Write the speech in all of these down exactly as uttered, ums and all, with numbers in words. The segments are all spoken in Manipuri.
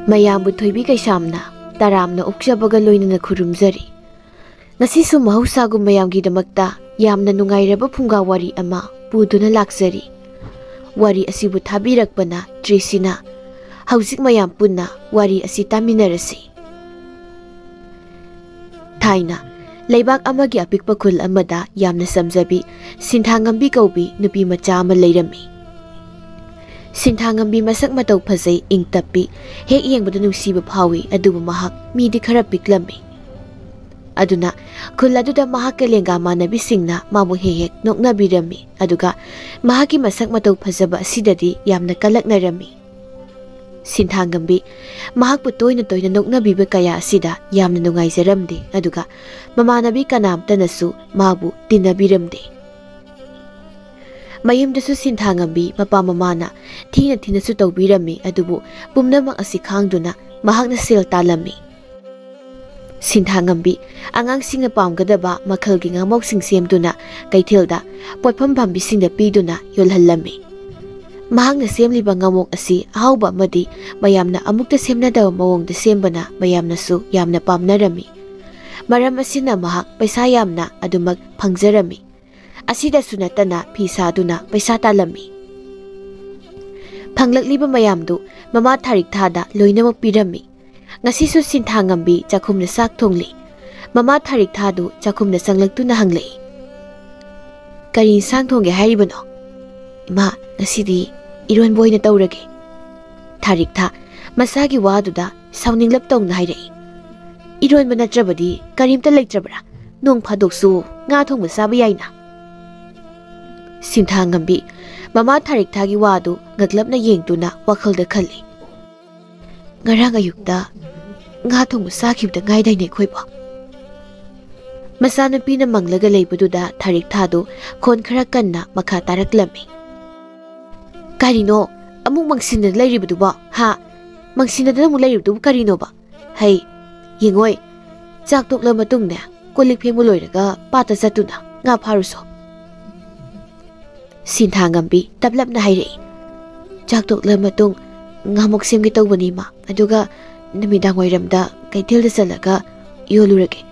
ꯃꯌꯥꯝꯕꯨ ꯊꯣꯏꯕꯤ ꯀꯩꯁꯥꯝꯅ ꯇꯔꯥꯝꯅ ꯑꯣꯛꯆꯕꯒ ꯂꯣꯏꯅꯅ ꯈꯨꯔꯨꯝꯖꯔꯤ꯫ ꯉꯁꯤꯁꯨ ꯃꯍꯧꯁꯥꯒꯨꯝ ꯃꯌꯥꯝꯒꯤꯗꯃꯛꯇ ꯌꯥꯝꯅ ꯅꯨꯡꯉꯥꯏꯔꯕ ꯐꯨꯡꯒꯥ ꯋꯥꯔꯤ ꯑꯃ ꯄꯨꯗꯨꯅ ꯂꯥꯛꯆꯔꯤ꯫ ꯋꯥꯔꯤ ꯑꯁꯤꯕꯨ ꯊꯥꯕꯤꯔꯛꯄꯅ ꯇ꯭ꯔꯦꯁꯤꯅꯥ꯫ ꯍꯧꯖꯤꯛ ꯃꯌꯥꯝ ꯄꯨꯟꯅ ꯋꯥꯔꯤ ꯑꯁꯤ ꯇꯥꯃꯤꯟꯅꯔꯁꯤ꯫ ꯊꯥꯏꯅ ꯂꯩꯕꯥꯛ ꯑꯃꯒꯤ ꯑꯄꯤꯛꯄ ꯈꯨꯜ ꯑꯃꯗ ꯌꯥꯝꯅ ꯆꯝꯖꯕꯤ ꯁꯤꯟꯊꯥꯉꯝꯕꯤ ꯀꯧꯕꯤ ꯅꯨꯄꯤ ꯃꯆꯥ ꯑꯃ ꯂꯩꯔꯝꯃꯤ꯫ ꯁꯤꯟꯊꯥꯉꯝꯕꯤ ꯃꯁꯛ ꯃꯇꯧ ꯐꯖꯩ, ꯏꯪ ꯇꯞꯄꯤ, ꯍꯦꯛ ꯌꯦꯡꯕꯗ ꯅꯨꯡꯁꯤꯕ ꯐꯥꯎꯏ, ꯑꯗꯨꯕꯨ ꯃꯍꯥꯛ ꯃꯤꯗꯤ ꯈꯔ ꯄꯤꯛꯂꯝꯃꯤ꯫ ꯑꯗꯨꯅ ꯈꯨꯜ ꯑꯗꯨꯗ ꯃꯍꯥꯛꯀ ꯂꯦꯡꯒꯥ ꯃꯥꯟꯅꯕꯤꯁꯤꯡꯅ ꯃꯥꯕꯨ ꯍꯦꯛ ꯍꯦꯛ ꯅꯣꯛꯅꯕꯤꯔꯝꯃꯤ, ꯑꯗꯨꯒ ꯃꯍꯥꯛꯀꯤ ꯃꯁꯛ ꯃꯇꯧ ꯐꯖꯕ ꯑꯁꯤꯗꯗꯤ ꯌꯥꯝꯅ ꯀꯜꯂꯛꯅꯔꯝꯃꯤ꯫ ꯁꯤꯟꯊꯥꯡꯒꯝꯕꯤ ꯃꯍꯥꯛꯄꯨ ꯇꯣꯏꯅ ꯇꯣꯏꯅ ꯅꯣꯛꯅꯕꯤꯕ ꯀꯌꯥ ꯑꯁꯤꯗ ꯌꯥꯝꯅ ꯅꯨꯡꯉꯥꯏꯖꯔꯝꯗꯦ, ꯑꯗꯨꯒ ꯃꯃꯥꯟꯅꯕꯤ ꯀꯅꯥꯝꯇꯅꯁꯨ ꯃꯥꯕꯨ ꯇꯤꯟꯅꯕꯤꯔꯝꯗꯦ꯫ ꯃꯌꯨꯝꯗꯁꯨ ꯁꯤꯟꯊꯥꯉꯝꯕꯤ ꯃꯄꯥ ꯃꯃꯥꯅ ꯊꯤꯅ ꯊꯤꯅꯁꯨ ꯇꯧꯕꯤꯔꯝꯃꯤ, ꯑꯗꯨꯕꯨ ꯄꯨꯝꯅꯃꯛ ꯑꯁꯤ ꯈꯥꯡꯗꯨꯅ ꯃꯍꯥꯛꯅ ꯁꯦꯜ ꯇꯥꯜꯂꯝꯃꯤ꯫ ꯁꯤꯟꯊꯥꯉꯝꯕꯤ ꯑꯉꯥꯡꯁꯤꯡꯅ ꯄꯥꯝꯒꯗꯕ ꯃꯈꯜꯒꯤ ꯉꯥꯃꯣꯛꯁꯤꯡ ꯁꯦꯝꯗꯨꯅ ꯀꯩꯊꯦꯜꯗ ꯄꯣꯠꯐꯝ ꯐꯝꯕꯤꯁꯤꯡꯗ ꯄꯤꯗꯨꯅ ꯌꯣꯜꯍꯜꯂꯝꯃꯤ꯫ ꯃꯍꯥꯛꯅ ꯁꯦꯝꯂꯤꯕ ꯉꯥꯃꯣꯛ ꯑꯁꯤ ꯑꯍꯥꯎꯕ ꯑꯃꯗꯤ ꯃꯌꯥꯝꯅ ꯑꯃꯨꯛꯇ ꯁꯦꯝꯅꯗꯕ ꯃꯑꯣꯡꯗ ꯁꯦꯝꯕꯅ ꯃꯌꯥꯝꯅꯁꯨ ꯌꯥꯝꯅ ꯄꯥꯝꯅꯔꯝꯃꯤ꯫ ꯃꯔꯝ ꯑꯁꯤꯅ ꯃꯍꯥꯛ ꯄꯩꯁꯥ ꯌꯥꯝꯅ ꯑꯗꯨꯃꯛ ꯐꯪꯖꯔꯝꯃꯤ꯫ ꯑꯁꯤꯗꯁꯨ ꯅꯠꯇꯅ ꯐꯤ ꯁꯥꯗꯨꯅ ꯄꯩꯁꯥ ꯇꯥꯜꯂꯝꯃꯤ꯫ ꯐꯪꯂꯛꯂꯤꯕ ꯃꯌꯥꯝꯗꯨ ꯃꯃꯥ ꯊꯥꯔꯤꯛ ꯊꯥꯗ ꯂꯣꯏꯅꯃꯛ ꯄꯤꯔꯝꯃꯤ꯫ ꯉꯁꯤꯁꯨ ꯁꯤꯟꯊꯥꯉꯝꯕꯤ ꯆꯥꯛꯈꯨꯝꯗ ꯆꯥꯛ ꯊꯣꯡꯂꯤ꯫ ꯃꯃꯥ ꯊꯥꯔꯤꯛ ꯊꯥꯗꯨ ꯆꯥꯛꯈꯨꯝꯗ ꯆꯪꯂꯛꯇꯨꯅ ꯍꯪꯂꯛꯏ, "ꯀꯔꯤ ꯏꯟꯁꯥꯡ ꯊꯣꯡꯒꯦ ꯍꯥꯏꯔꯤꯕꯅꯣ?" "ꯏꯃꯥ, ꯉꯁꯤꯗꯤ ꯏꯔꯣꯟꯕ ꯑꯣꯏꯅ ꯇꯧꯔꯒꯦ꯫" ꯊꯥꯔꯤꯛ ꯊꯥ ꯃꯁꯥꯒꯤ ꯋꯥꯗꯨꯗ ꯁꯥꯎꯅꯤꯡꯂꯞ ꯇꯧꯅ ꯍꯥꯏꯔꯛꯏ, "ꯏꯔꯣꯟꯕ ꯅꯠꯇ꯭ꯔꯕꯗꯤ ꯀꯔꯤꯝꯇ ꯂꯩꯇ꯭ꯔꯕ꯭ꯔꯥ? ꯅꯣꯡ ꯐꯥꯗꯣꯛꯁꯨ ꯉꯥ ꯊꯣꯡꯕ ꯆꯥꯕ ꯌꯥꯏꯅ꯫" ꯁꯤꯟꯊꯥꯉꯝꯕꯤ ꯃꯃꯥ ꯊꯥꯔꯤꯛ ꯊꯥꯒꯤ ꯋꯥꯗꯨ ꯉꯛꯂꯞꯅ ꯌꯦꯡꯗꯨꯅ ꯋꯥꯈꯜꯗ ꯈꯜꯂꯤ, "ꯉꯔꯥꯡ ꯑꯌꯨꯛꯇ ꯉꯥ ꯊꯣꯡꯕ ꯆꯥꯈꯤꯕꯗ ꯉꯥꯏꯗꯥꯏꯅꯦ ꯑꯩꯈꯣꯏꯕꯣ?" ꯃꯆꯥꯅꯨꯄꯤꯅ ꯃꯪꯂꯒ ꯂꯩꯕꯗꯨꯗ ꯊꯥꯔꯤꯛ ꯊꯥꯗꯨ ꯈꯣꯟ ꯈꯔ ꯀꯟꯅ ꯃꯈꯥ ꯇꯥꯔꯛꯂꯝꯃꯤ, "ꯀꯔꯤꯅꯣ ꯑꯃꯨꯛ ꯃꯪꯁꯤꯟꯗꯅ ꯂꯩꯔꯤꯕꯗꯨꯕꯣ? ꯍꯥ? ꯃꯪꯁꯤꯟꯅꯗꯅ ꯑꯃꯨꯛ ꯂꯩꯔꯤꯕꯗꯨꯕꯨ ꯀꯔꯤꯅꯣꯕ? ꯍꯩ, ꯌꯦꯡꯉꯣꯏ, ꯆꯥꯛ ꯇꯣꯛꯂ ꯃꯇꯨꯡꯅꯦ, ꯀꯣꯜ ꯂꯤꯛ ꯐꯦꯡꯕ ꯂꯣꯏꯔꯒ ꯄꯥꯠꯇ ꯆꯠꯇꯨꯅ ꯉꯥ ꯐꯥꯔꯨꯁꯣ꯫" ꯁꯤꯟꯊꯥꯉꯝꯕꯤ ꯇꯞꯂꯞꯅ ꯍꯥꯏꯔꯛꯏ, "ꯆꯥꯛ ꯇꯣꯛꯂ ꯃꯇꯨꯡ ꯉꯥꯃꯣꯛ ꯁꯦꯝꯒꯦ ꯇꯧꯕꯅꯤ, ꯏꯃꯥ꯫ ꯑꯗꯨꯒ ꯅꯨꯃꯤꯗꯥꯡ ꯋꯥꯏꯔꯝꯗ ꯀꯩꯊꯦꯜꯗ ꯆꯠꯂꯒ ꯌꯣꯜꯂꯨꯔꯒꯦ꯫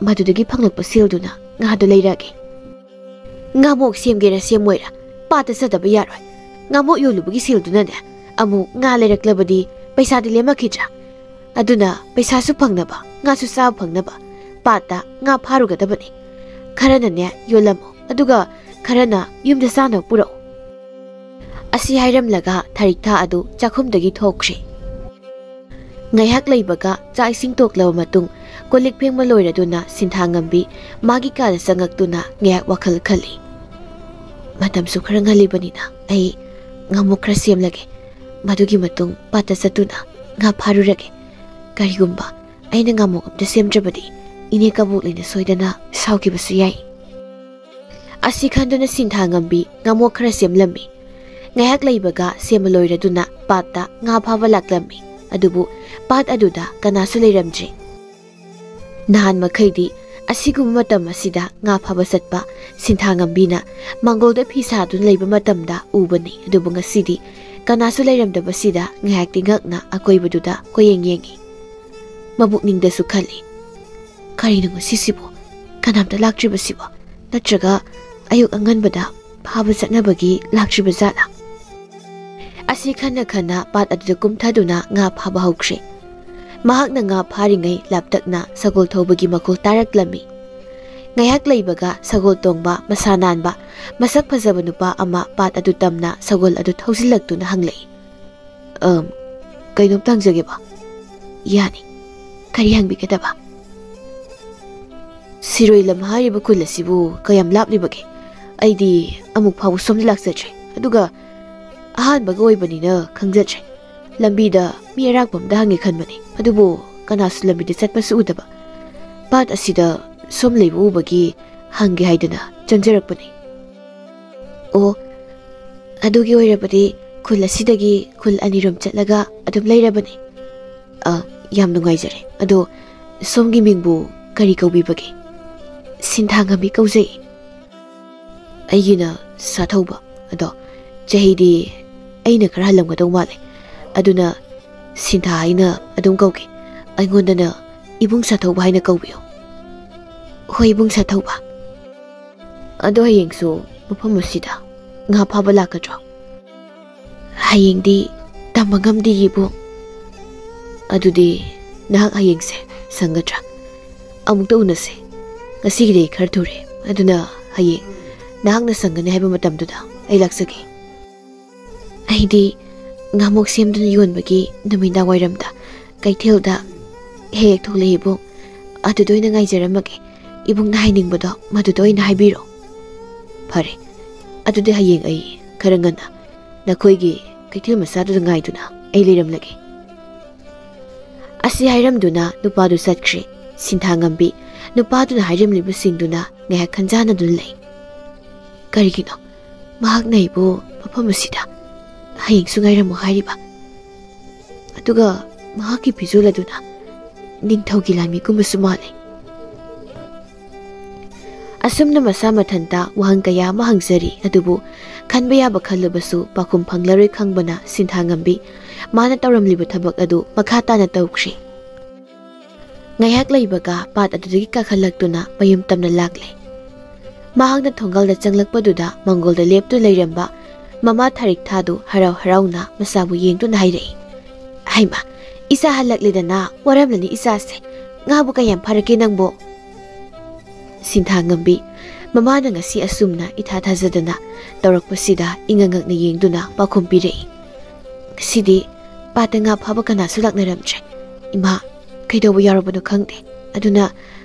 ꯃꯗꯨꯗꯒꯤ ꯐꯪꯂꯛꯄ ꯁꯦꯜꯗꯨꯅ ꯉꯥꯗꯣ ꯂꯩꯔꯛꯑꯒꯦ꯫ ꯉꯥꯃꯣꯛ ꯁꯦꯝꯒꯦꯔꯥ ꯁꯦꯝꯃꯣꯏꯔꯥ, ꯄꯥꯠꯇ ꯆꯠꯇꯕ ꯌꯥꯔꯣꯏ꯫ ꯉꯥꯃꯣꯛ ꯌꯣꯜꯂꯨꯕꯒꯤ ꯁꯦꯜꯗꯨꯅꯅꯦ ꯑꯃꯨꯛ ꯉꯥ ꯂꯩꯔꯛꯂꯕꯗꯤ ꯄꯩꯁꯥꯗꯤ ꯂꯦꯝꯃꯛꯈꯤꯗ꯭ꯔꯥ? ꯑꯗꯨꯅ ꯄꯩꯁꯥꯁꯨ ꯐꯪꯅꯕ, ꯉꯥꯁꯨ ꯆꯥꯕ ꯐꯪꯅꯕ ꯄꯥꯠꯇ ꯉꯥ ꯐꯥꯔꯨꯒꯗꯕꯅꯤ꯫ ꯈꯔꯅꯅꯦ ꯌꯣꯜꯂꯝꯃꯣ, ꯑꯗꯨꯒ ꯈꯔꯅ ꯌꯨꯝꯗ ꯆꯥꯅꯕ ꯄꯨꯔꯛꯎ꯫ ꯑꯁꯤ ꯍꯥꯏꯔꯝꯂꯒ ꯊꯔꯤꯛꯊꯥ ꯑꯗꯨ ꯆꯥꯛꯈꯨꯝꯗꯒꯤ ꯊꯣꯛꯈ꯭ꯔꯦ꯫ ꯉꯥꯏꯍꯥꯛ ꯂꯩꯕꯒ ꯆꯥꯛ ꯏꯁꯤꯡ ꯇꯣꯛꯂꯕ ꯃꯇꯨꯡ, ꯀꯣꯜ ꯂꯤꯛ ꯐꯦꯡꯕ ꯂꯣꯏꯔꯗꯨꯅ ꯁꯤꯟꯊꯥꯉꯝꯕꯤ ꯃꯥꯒꯤ ꯀꯥꯗ ꯆꯪꯉꯛꯇꯨꯅ ꯉꯥꯏꯍꯥꯛ ꯋꯥꯈꯜ ꯈꯜꯂꯤ꯫ ꯃꯇꯝꯁꯨ ꯈꯔ ꯉꯜꯂꯤꯕꯅꯤꯅ ꯑꯩ ꯉꯥꯃꯣꯛ ꯈꯔ ꯁꯦꯝꯂꯒꯦ꯫ ꯃꯗꯨꯒꯤ ꯃꯇꯨꯡ ꯄꯥꯠꯇ ꯆꯠꯇꯨꯅ ꯉꯥ ꯐꯥꯔꯨꯔꯒꯦ꯫ ꯀꯔꯤꯒꯨꯝꯕ ꯑꯩꯅ ꯉꯥꯃꯣꯛ ꯑꯝꯇ ꯁꯦꯝꯗ꯭ꯔꯕꯗꯤ ꯏꯅꯦ ꯀꯕꯣꯛꯂꯩꯅ ꯁꯣꯏꯗꯅ ꯁꯥꯎꯈꯤꯕꯁꯨ ꯌꯥꯏ꯫ ꯑꯁꯤ ꯈꯟꯗꯨꯅ ꯁꯤꯟꯊꯥꯉꯝꯕꯤ ꯉꯥꯃꯣꯛ ꯈꯔ ꯁꯦꯝꯂꯝꯃꯤ꯫ ꯉꯥꯏꯍꯥꯛ ꯂꯩꯕꯒ ꯁꯦꯝꯕ ꯂꯣꯏꯔꯗꯨꯅ ꯄꯥꯠꯇ ꯉꯥ ꯐꯥꯕ ꯂꯥꯛꯂꯝꯃꯤ꯫ ꯑꯗꯨꯕꯨ ꯄꯥꯠ ꯑꯗꯨꯗ ꯀꯅꯥꯁꯨ ꯂꯩꯔꯝꯗ꯭ꯔꯦ꯫ ꯅꯍꯥꯟ ꯃꯈꯩꯗꯤ ꯑꯁꯤꯒꯨꯝꯕ ꯃꯇꯝ ꯑꯁꯤꯗ ꯉꯥ ꯐꯥꯕ ꯆꯠꯄ ꯁꯤꯟꯊꯥꯉꯝꯕꯤꯅ ꯃꯥꯡꯒꯣꯜꯗ ꯐꯤ ꯁꯥꯗꯨꯅ ꯂꯩꯕ ꯃꯇꯝꯗ ꯎꯕꯅꯤ꯫ ꯑꯗꯨꯕꯨ ꯉꯁꯤꯗꯤ ꯀꯅꯥꯁꯨ ꯂꯩꯔꯝꯗꯕꯁꯤꯗ ꯉꯥꯏꯍꯥꯛꯇꯤ ꯉꯛꯅ ꯑꯀꯣꯏꯕꯗꯨꯗ ꯀꯣꯏꯌꯦꯡ ꯌꯦꯡꯉꯤ꯫ ꯃꯕꯨꯛꯅꯤꯡꯗꯁꯨ ꯈꯜꯂꯤ, "ꯀꯔꯤꯅꯣ ꯉꯁꯤꯁꯤꯕꯨ? ꯀꯅꯥꯝꯇ ꯂꯥꯛꯇ꯭ꯔꯤꯕꯁꯤꯕꯣ? ꯅꯠꯇ꯭ꯔꯒ ꯑꯌꯨꯛ ꯑꯉꯟꯕꯗ ꯐꯥꯕ ꯆꯠꯅꯕꯒꯤ ꯂꯥꯛꯇ꯭ꯔꯤꯕ ꯖꯥꯠꯂꯥ?" ꯑꯁꯤ ꯈꯟꯅ ꯈꯟꯅ ꯄꯥꯠ ꯑꯗꯨꯗ ꯀꯨꯝꯊꯗꯨꯅ ꯉꯥ ꯐꯥꯕ ꯍꯧꯈ꯭ꯔꯦ꯫ ꯃꯍꯥꯛꯅ ꯉꯥ ꯐꯥꯔꯤꯉꯩ ꯂꯥꯞꯇꯛꯅ ꯁꯒꯣꯜ ꯊꯧꯕꯒꯤ ꯃꯈꯣꯜ ꯇꯥꯔꯛꯂꯝꯃꯤ꯫ ꯉꯥꯏꯍꯥꯛ ꯂꯩꯕꯒ ꯁꯒꯣꯜ ꯇꯣꯡꯕ ꯃꯁꯥ ꯅꯥꯟꯕ, ꯃꯁꯛ ꯐꯖꯕ ꯅꯨꯄꯥ ꯑꯃ ꯄꯥꯠ ꯑꯗꯨ ꯇꯝꯅ ꯁꯒꯣꯜ ꯑꯗꯨ ꯊꯧꯖꯤꯜꯂꯛꯇꯨꯅ ꯍꯪꯂꯛꯏ꯫ "ꯑꯝ, ꯀꯩꯅꯣꯝꯇ ꯍꯪꯖꯒꯦꯕ?" "ꯌꯥꯅꯤ꯫ ꯀꯔꯤ ꯍꯪꯕꯤꯒꯗꯕ?" "ꯁꯤꯔꯣꯏ ꯂꯝ ꯍꯥꯏꯔꯤꯕ ꯈꯨꯜ ꯑꯁꯤꯕꯨ ꯀꯌꯥꯝ ꯂꯥꯞꯂꯤꯕꯒꯦ? ꯑꯩꯗꯤ ꯑꯃꯨꯛ ꯐꯥꯎꯕ ꯁꯣꯝꯗ ꯂꯥꯛꯆꯗ꯭ꯔꯤ꯫ ꯑꯗꯨꯒ ꯑꯍꯥꯟꯕꯒ ꯑꯣꯏꯕꯅꯤꯅ ꯈꯪꯖꯗ꯭ꯔꯦ꯫ ꯂꯝꯕꯤꯗ ꯃꯤ ꯑꯔꯥꯛꯄ ꯑꯝꯗ ꯍꯪꯒꯦ ꯈꯟꯕꯅꯤ꯫ ꯑꯗꯨꯕꯨ ꯀꯅꯥꯁꯨ ꯂꯝꯕꯤꯗ ꯆꯠꯄꯁꯨ ꯎꯗꯕ꯫ ꯄꯥꯠ ꯑꯁꯤꯗ ꯁꯣꯝ ꯂꯩꯕ ꯎꯕꯒꯤ ꯍꯪꯒꯦ ꯍꯥꯏꯗꯨꯅ ꯆꯪꯖꯔꯛꯄꯅꯤ꯫" "ꯑꯣ, ꯑꯗꯨꯒꯤ ꯑꯣꯏꯔꯕꯗꯤ ꯈꯨꯜ ꯑꯁꯤꯗꯒꯤ ꯈꯨꯜ ꯑꯅꯤꯔꯣꯝ ꯆꯠꯂꯒ ꯑꯗꯨꯝ ꯂꯩꯔꯕꯅꯤ꯫" "ꯑ, ꯌꯥꯝ ꯅꯨꯡꯉꯥꯏꯖꯔꯦ꯫ ꯑꯗꯣ ꯁꯣꯝꯒꯤ ꯃꯤꯡꯕꯨ ꯀꯔꯤ ꯀꯧꯕꯤꯕꯒꯦ?" "ꯁꯤꯟꯊꯥꯉꯝꯕꯤ ꯀꯧꯖꯩ꯫" "ꯑꯩꯒꯤꯅ ꯁꯥꯊꯧꯕ꯫ ꯑꯗꯣ ꯆꯍꯤꯗꯤ ꯑꯩꯅ ꯈꯔ ꯍꯜꯂꯝꯒꯗꯧ ꯃꯥꯜꯂꯦ꯫ ꯑꯗꯨꯅ ꯁꯤꯟꯊꯥ ꯍꯥꯏꯅ ꯑꯗꯨꯝ ꯀꯧꯒꯦ꯫ ꯑꯩꯉꯣꯟꯗꯅ ꯏꯕꯨꯡ ꯁꯥꯊꯧꯕ ꯍꯥꯏꯅ ꯀꯧꯕꯤꯌꯨ꯫ ꯍꯣꯏ, ꯏꯕꯨꯡ ꯁꯥꯊꯧꯕ꯫ ꯑꯗꯣ ꯍꯌꯦꯡꯁꯨ ꯃꯐꯝ ꯑꯁꯤꯗ ꯉꯥ ꯐꯥꯕ ꯂꯥꯛꯀꯗ꯭ꯔꯣ? ꯍꯌꯦꯡꯗꯤ ꯇꯝꯕ ꯉꯝꯗꯦ, ꯏꯕꯨꯡ꯫ ꯑꯗꯨꯗꯤ ꯅꯍꯥꯛ ꯍꯌꯦꯡꯁꯦ ꯁꯪꯒꯗ꯭ꯔꯥ? ꯑꯃꯨꯛꯇ ꯎꯅꯁꯦ꯫ ꯉꯁꯤꯒꯤꯗꯤ ꯑꯩ ꯈꯔ ꯊꯨꯔꯦ, ꯑꯗꯨꯅ ꯍꯌꯦꯡ ꯅꯍꯥꯛꯅ ꯁꯪꯒꯅꯤ ꯍꯥꯏꯕ ꯃꯇꯝꯗꯨꯗ ꯑꯩ ꯂꯥꯛꯆꯒꯦ꯫ ꯑꯩꯗꯤ ꯉꯥꯃꯣꯛ ꯁꯦꯝꯗꯨꯅ ꯌꯣꯟꯕꯒꯤ ꯅꯨꯃꯤꯗꯥꯡ ꯋꯥꯏꯔꯝꯗ ꯀꯩꯊꯦꯜꯗ ꯍꯦꯛ ꯍꯦꯛ ꯊꯣꯛꯂꯛꯏ, ꯏꯕꯨꯡ꯫ ꯑꯗꯨꯗ ꯑꯣꯏꯅ ꯉꯥꯏꯖꯔꯝꯃꯒꯦ꯫ ꯏꯕꯨꯡꯅ ꯍꯥꯏꯅꯤꯡꯕꯗꯣ ꯃꯗꯨꯗ ꯑꯣꯏꯅ ꯍꯥꯏꯕꯤꯔꯣ꯫ ꯐꯔꯦ, ꯑꯗꯨꯗꯤ ꯍꯌꯦꯡ ꯑꯩ ꯈꯔ ꯉꯟꯅ ꯅꯈꯣꯏꯒꯤ ꯀꯩꯊꯦꯜ ꯃꯆꯥꯗꯨꯗ ꯉꯥꯏꯗꯨꯅ ꯑꯩ ꯂꯩꯔꯝꯂꯒꯦ꯫ ꯑꯁꯤ ꯍꯥꯏꯔꯝꯗꯨꯅ ꯅꯨꯄꯥꯗꯨ ꯆꯠꯈ꯭ꯔꯦ꯫ ꯁꯤꯟꯊꯥ ꯉꯝꯕꯤ ꯅꯨꯄꯥꯗꯨꯅ ꯍꯥꯏꯔꯝꯂꯤꯕꯁꯤꯡꯗꯨꯅ ꯉꯥꯏꯍꯥꯛ ꯈꯟꯖꯥꯟꯅꯗꯨꯅ ꯂꯩ꯫ ꯀꯔꯤꯒꯤꯅꯣ ꯃꯍꯥꯛꯅ ꯑꯩꯕꯨ ꯃꯐꯝ ꯑꯁꯤꯗ ꯍꯌꯦꯡꯁꯨ ꯉꯥꯏꯔꯝꯃꯨ ꯍꯥꯏꯔꯤꯕ? ꯑꯗꯨꯒ ꯃꯍꯥꯛꯀꯤ ꯐꯤꯖꯣꯜ ꯑꯗꯨꯅ ꯅꯤꯡꯊꯧꯒꯤ ꯂꯥꯟꯃꯤꯒꯨꯝꯕꯁꯨ ꯃꯥꯜꯂꯤ꯫ ꯑꯁꯨꯝꯅ ꯃꯁꯥ ꯃꯊꯟꯇ ꯋꯥꯍꯪ ꯀꯌꯥ ꯑꯃ ꯍꯪꯖꯔꯤ, ꯑꯗꯨꯕꯨ ꯈꯟꯕ ꯌꯥꯕ ꯈꯜꯂꯕꯁꯨ ꯄꯥꯎꯈꯨꯝ ꯐꯪꯂꯔꯣꯏ ꯈꯪꯕꯅ ꯁꯤꯟꯊꯥ ꯉꯝꯕꯤ ꯃꯥꯅ ꯇꯧꯔꯝꯂꯤꯕ ꯊꯕꯛ ꯑꯗꯨ ꯃꯈꯥ ꯇꯥꯅ ꯇꯧꯈ꯭ꯔꯤ꯫ ꯉꯥꯏꯍꯥꯛ ꯂꯩꯕꯒ ꯄꯥꯠ ꯑꯗꯨꯗꯒꯤ ꯀꯥꯈꯠꯂꯛꯇꯨꯅ ꯃꯌꯨꯝ ꯇꯝꯅ ꯂꯥꯛꯂꯦ꯫ ꯃꯍꯥꯛꯅ ꯊꯣꯡꯒꯥꯜꯗ ꯆꯪꯂꯛꯄꯗꯨꯗ ꯃꯪꯒꯣꯜꯗ ꯂꯦꯞꯇꯨꯅ ꯂꯩꯔꯝꯕ ꯃꯃꯥ ꯊꯥꯔꯤꯛ ꯊꯥꯗꯨ ꯍꯔꯥꯎ ꯍꯔꯥꯎꯅ ꯃꯆꯥꯕꯨ ꯌꯦꯡꯗꯨꯅ ꯍꯥꯏꯔꯛꯏ, "ꯍꯩꯃꯥ, ꯏꯆꯥ ꯍꯜꯂꯛꯂꯦꯗꯅ, ꯋꯥꯔꯝꯂꯅꯤ ꯏꯆꯥꯁꯦ꯫ ꯉꯥꯕꯨ ꯀꯌꯥꯝ ꯐꯥꯔꯛꯀꯦ ꯅꯪꯕꯣ?" ꯁꯤꯟꯊꯥ ꯉꯝꯕꯤ ꯃꯃꯥꯅ ꯉꯁꯤ ꯑꯁꯨꯝꯅ ꯏꯊꯥ ꯊꯥꯖꯗꯅ ꯇꯧꯔꯛꯄꯁꯤꯗ ꯏꯉꯛ ꯉꯛꯅ ꯌꯦꯡꯗꯨꯅ ꯄꯥꯎꯈꯨꯝ ꯄꯤꯔꯛꯏ, "ꯉꯁꯤꯗꯤ ꯄꯥꯠꯇ ꯉꯥ ꯐꯥꯕ ꯀꯅꯥꯁꯨ ꯂꯥꯛꯅꯔꯝꯗ꯭ꯔꯦ꯫ ꯏꯃꯥ, ꯀꯩꯗꯧꯕ ꯌꯥꯎꯔꯕꯅꯣ ꯈꯪꯗꯦ꯫ ꯑꯗꯨꯅ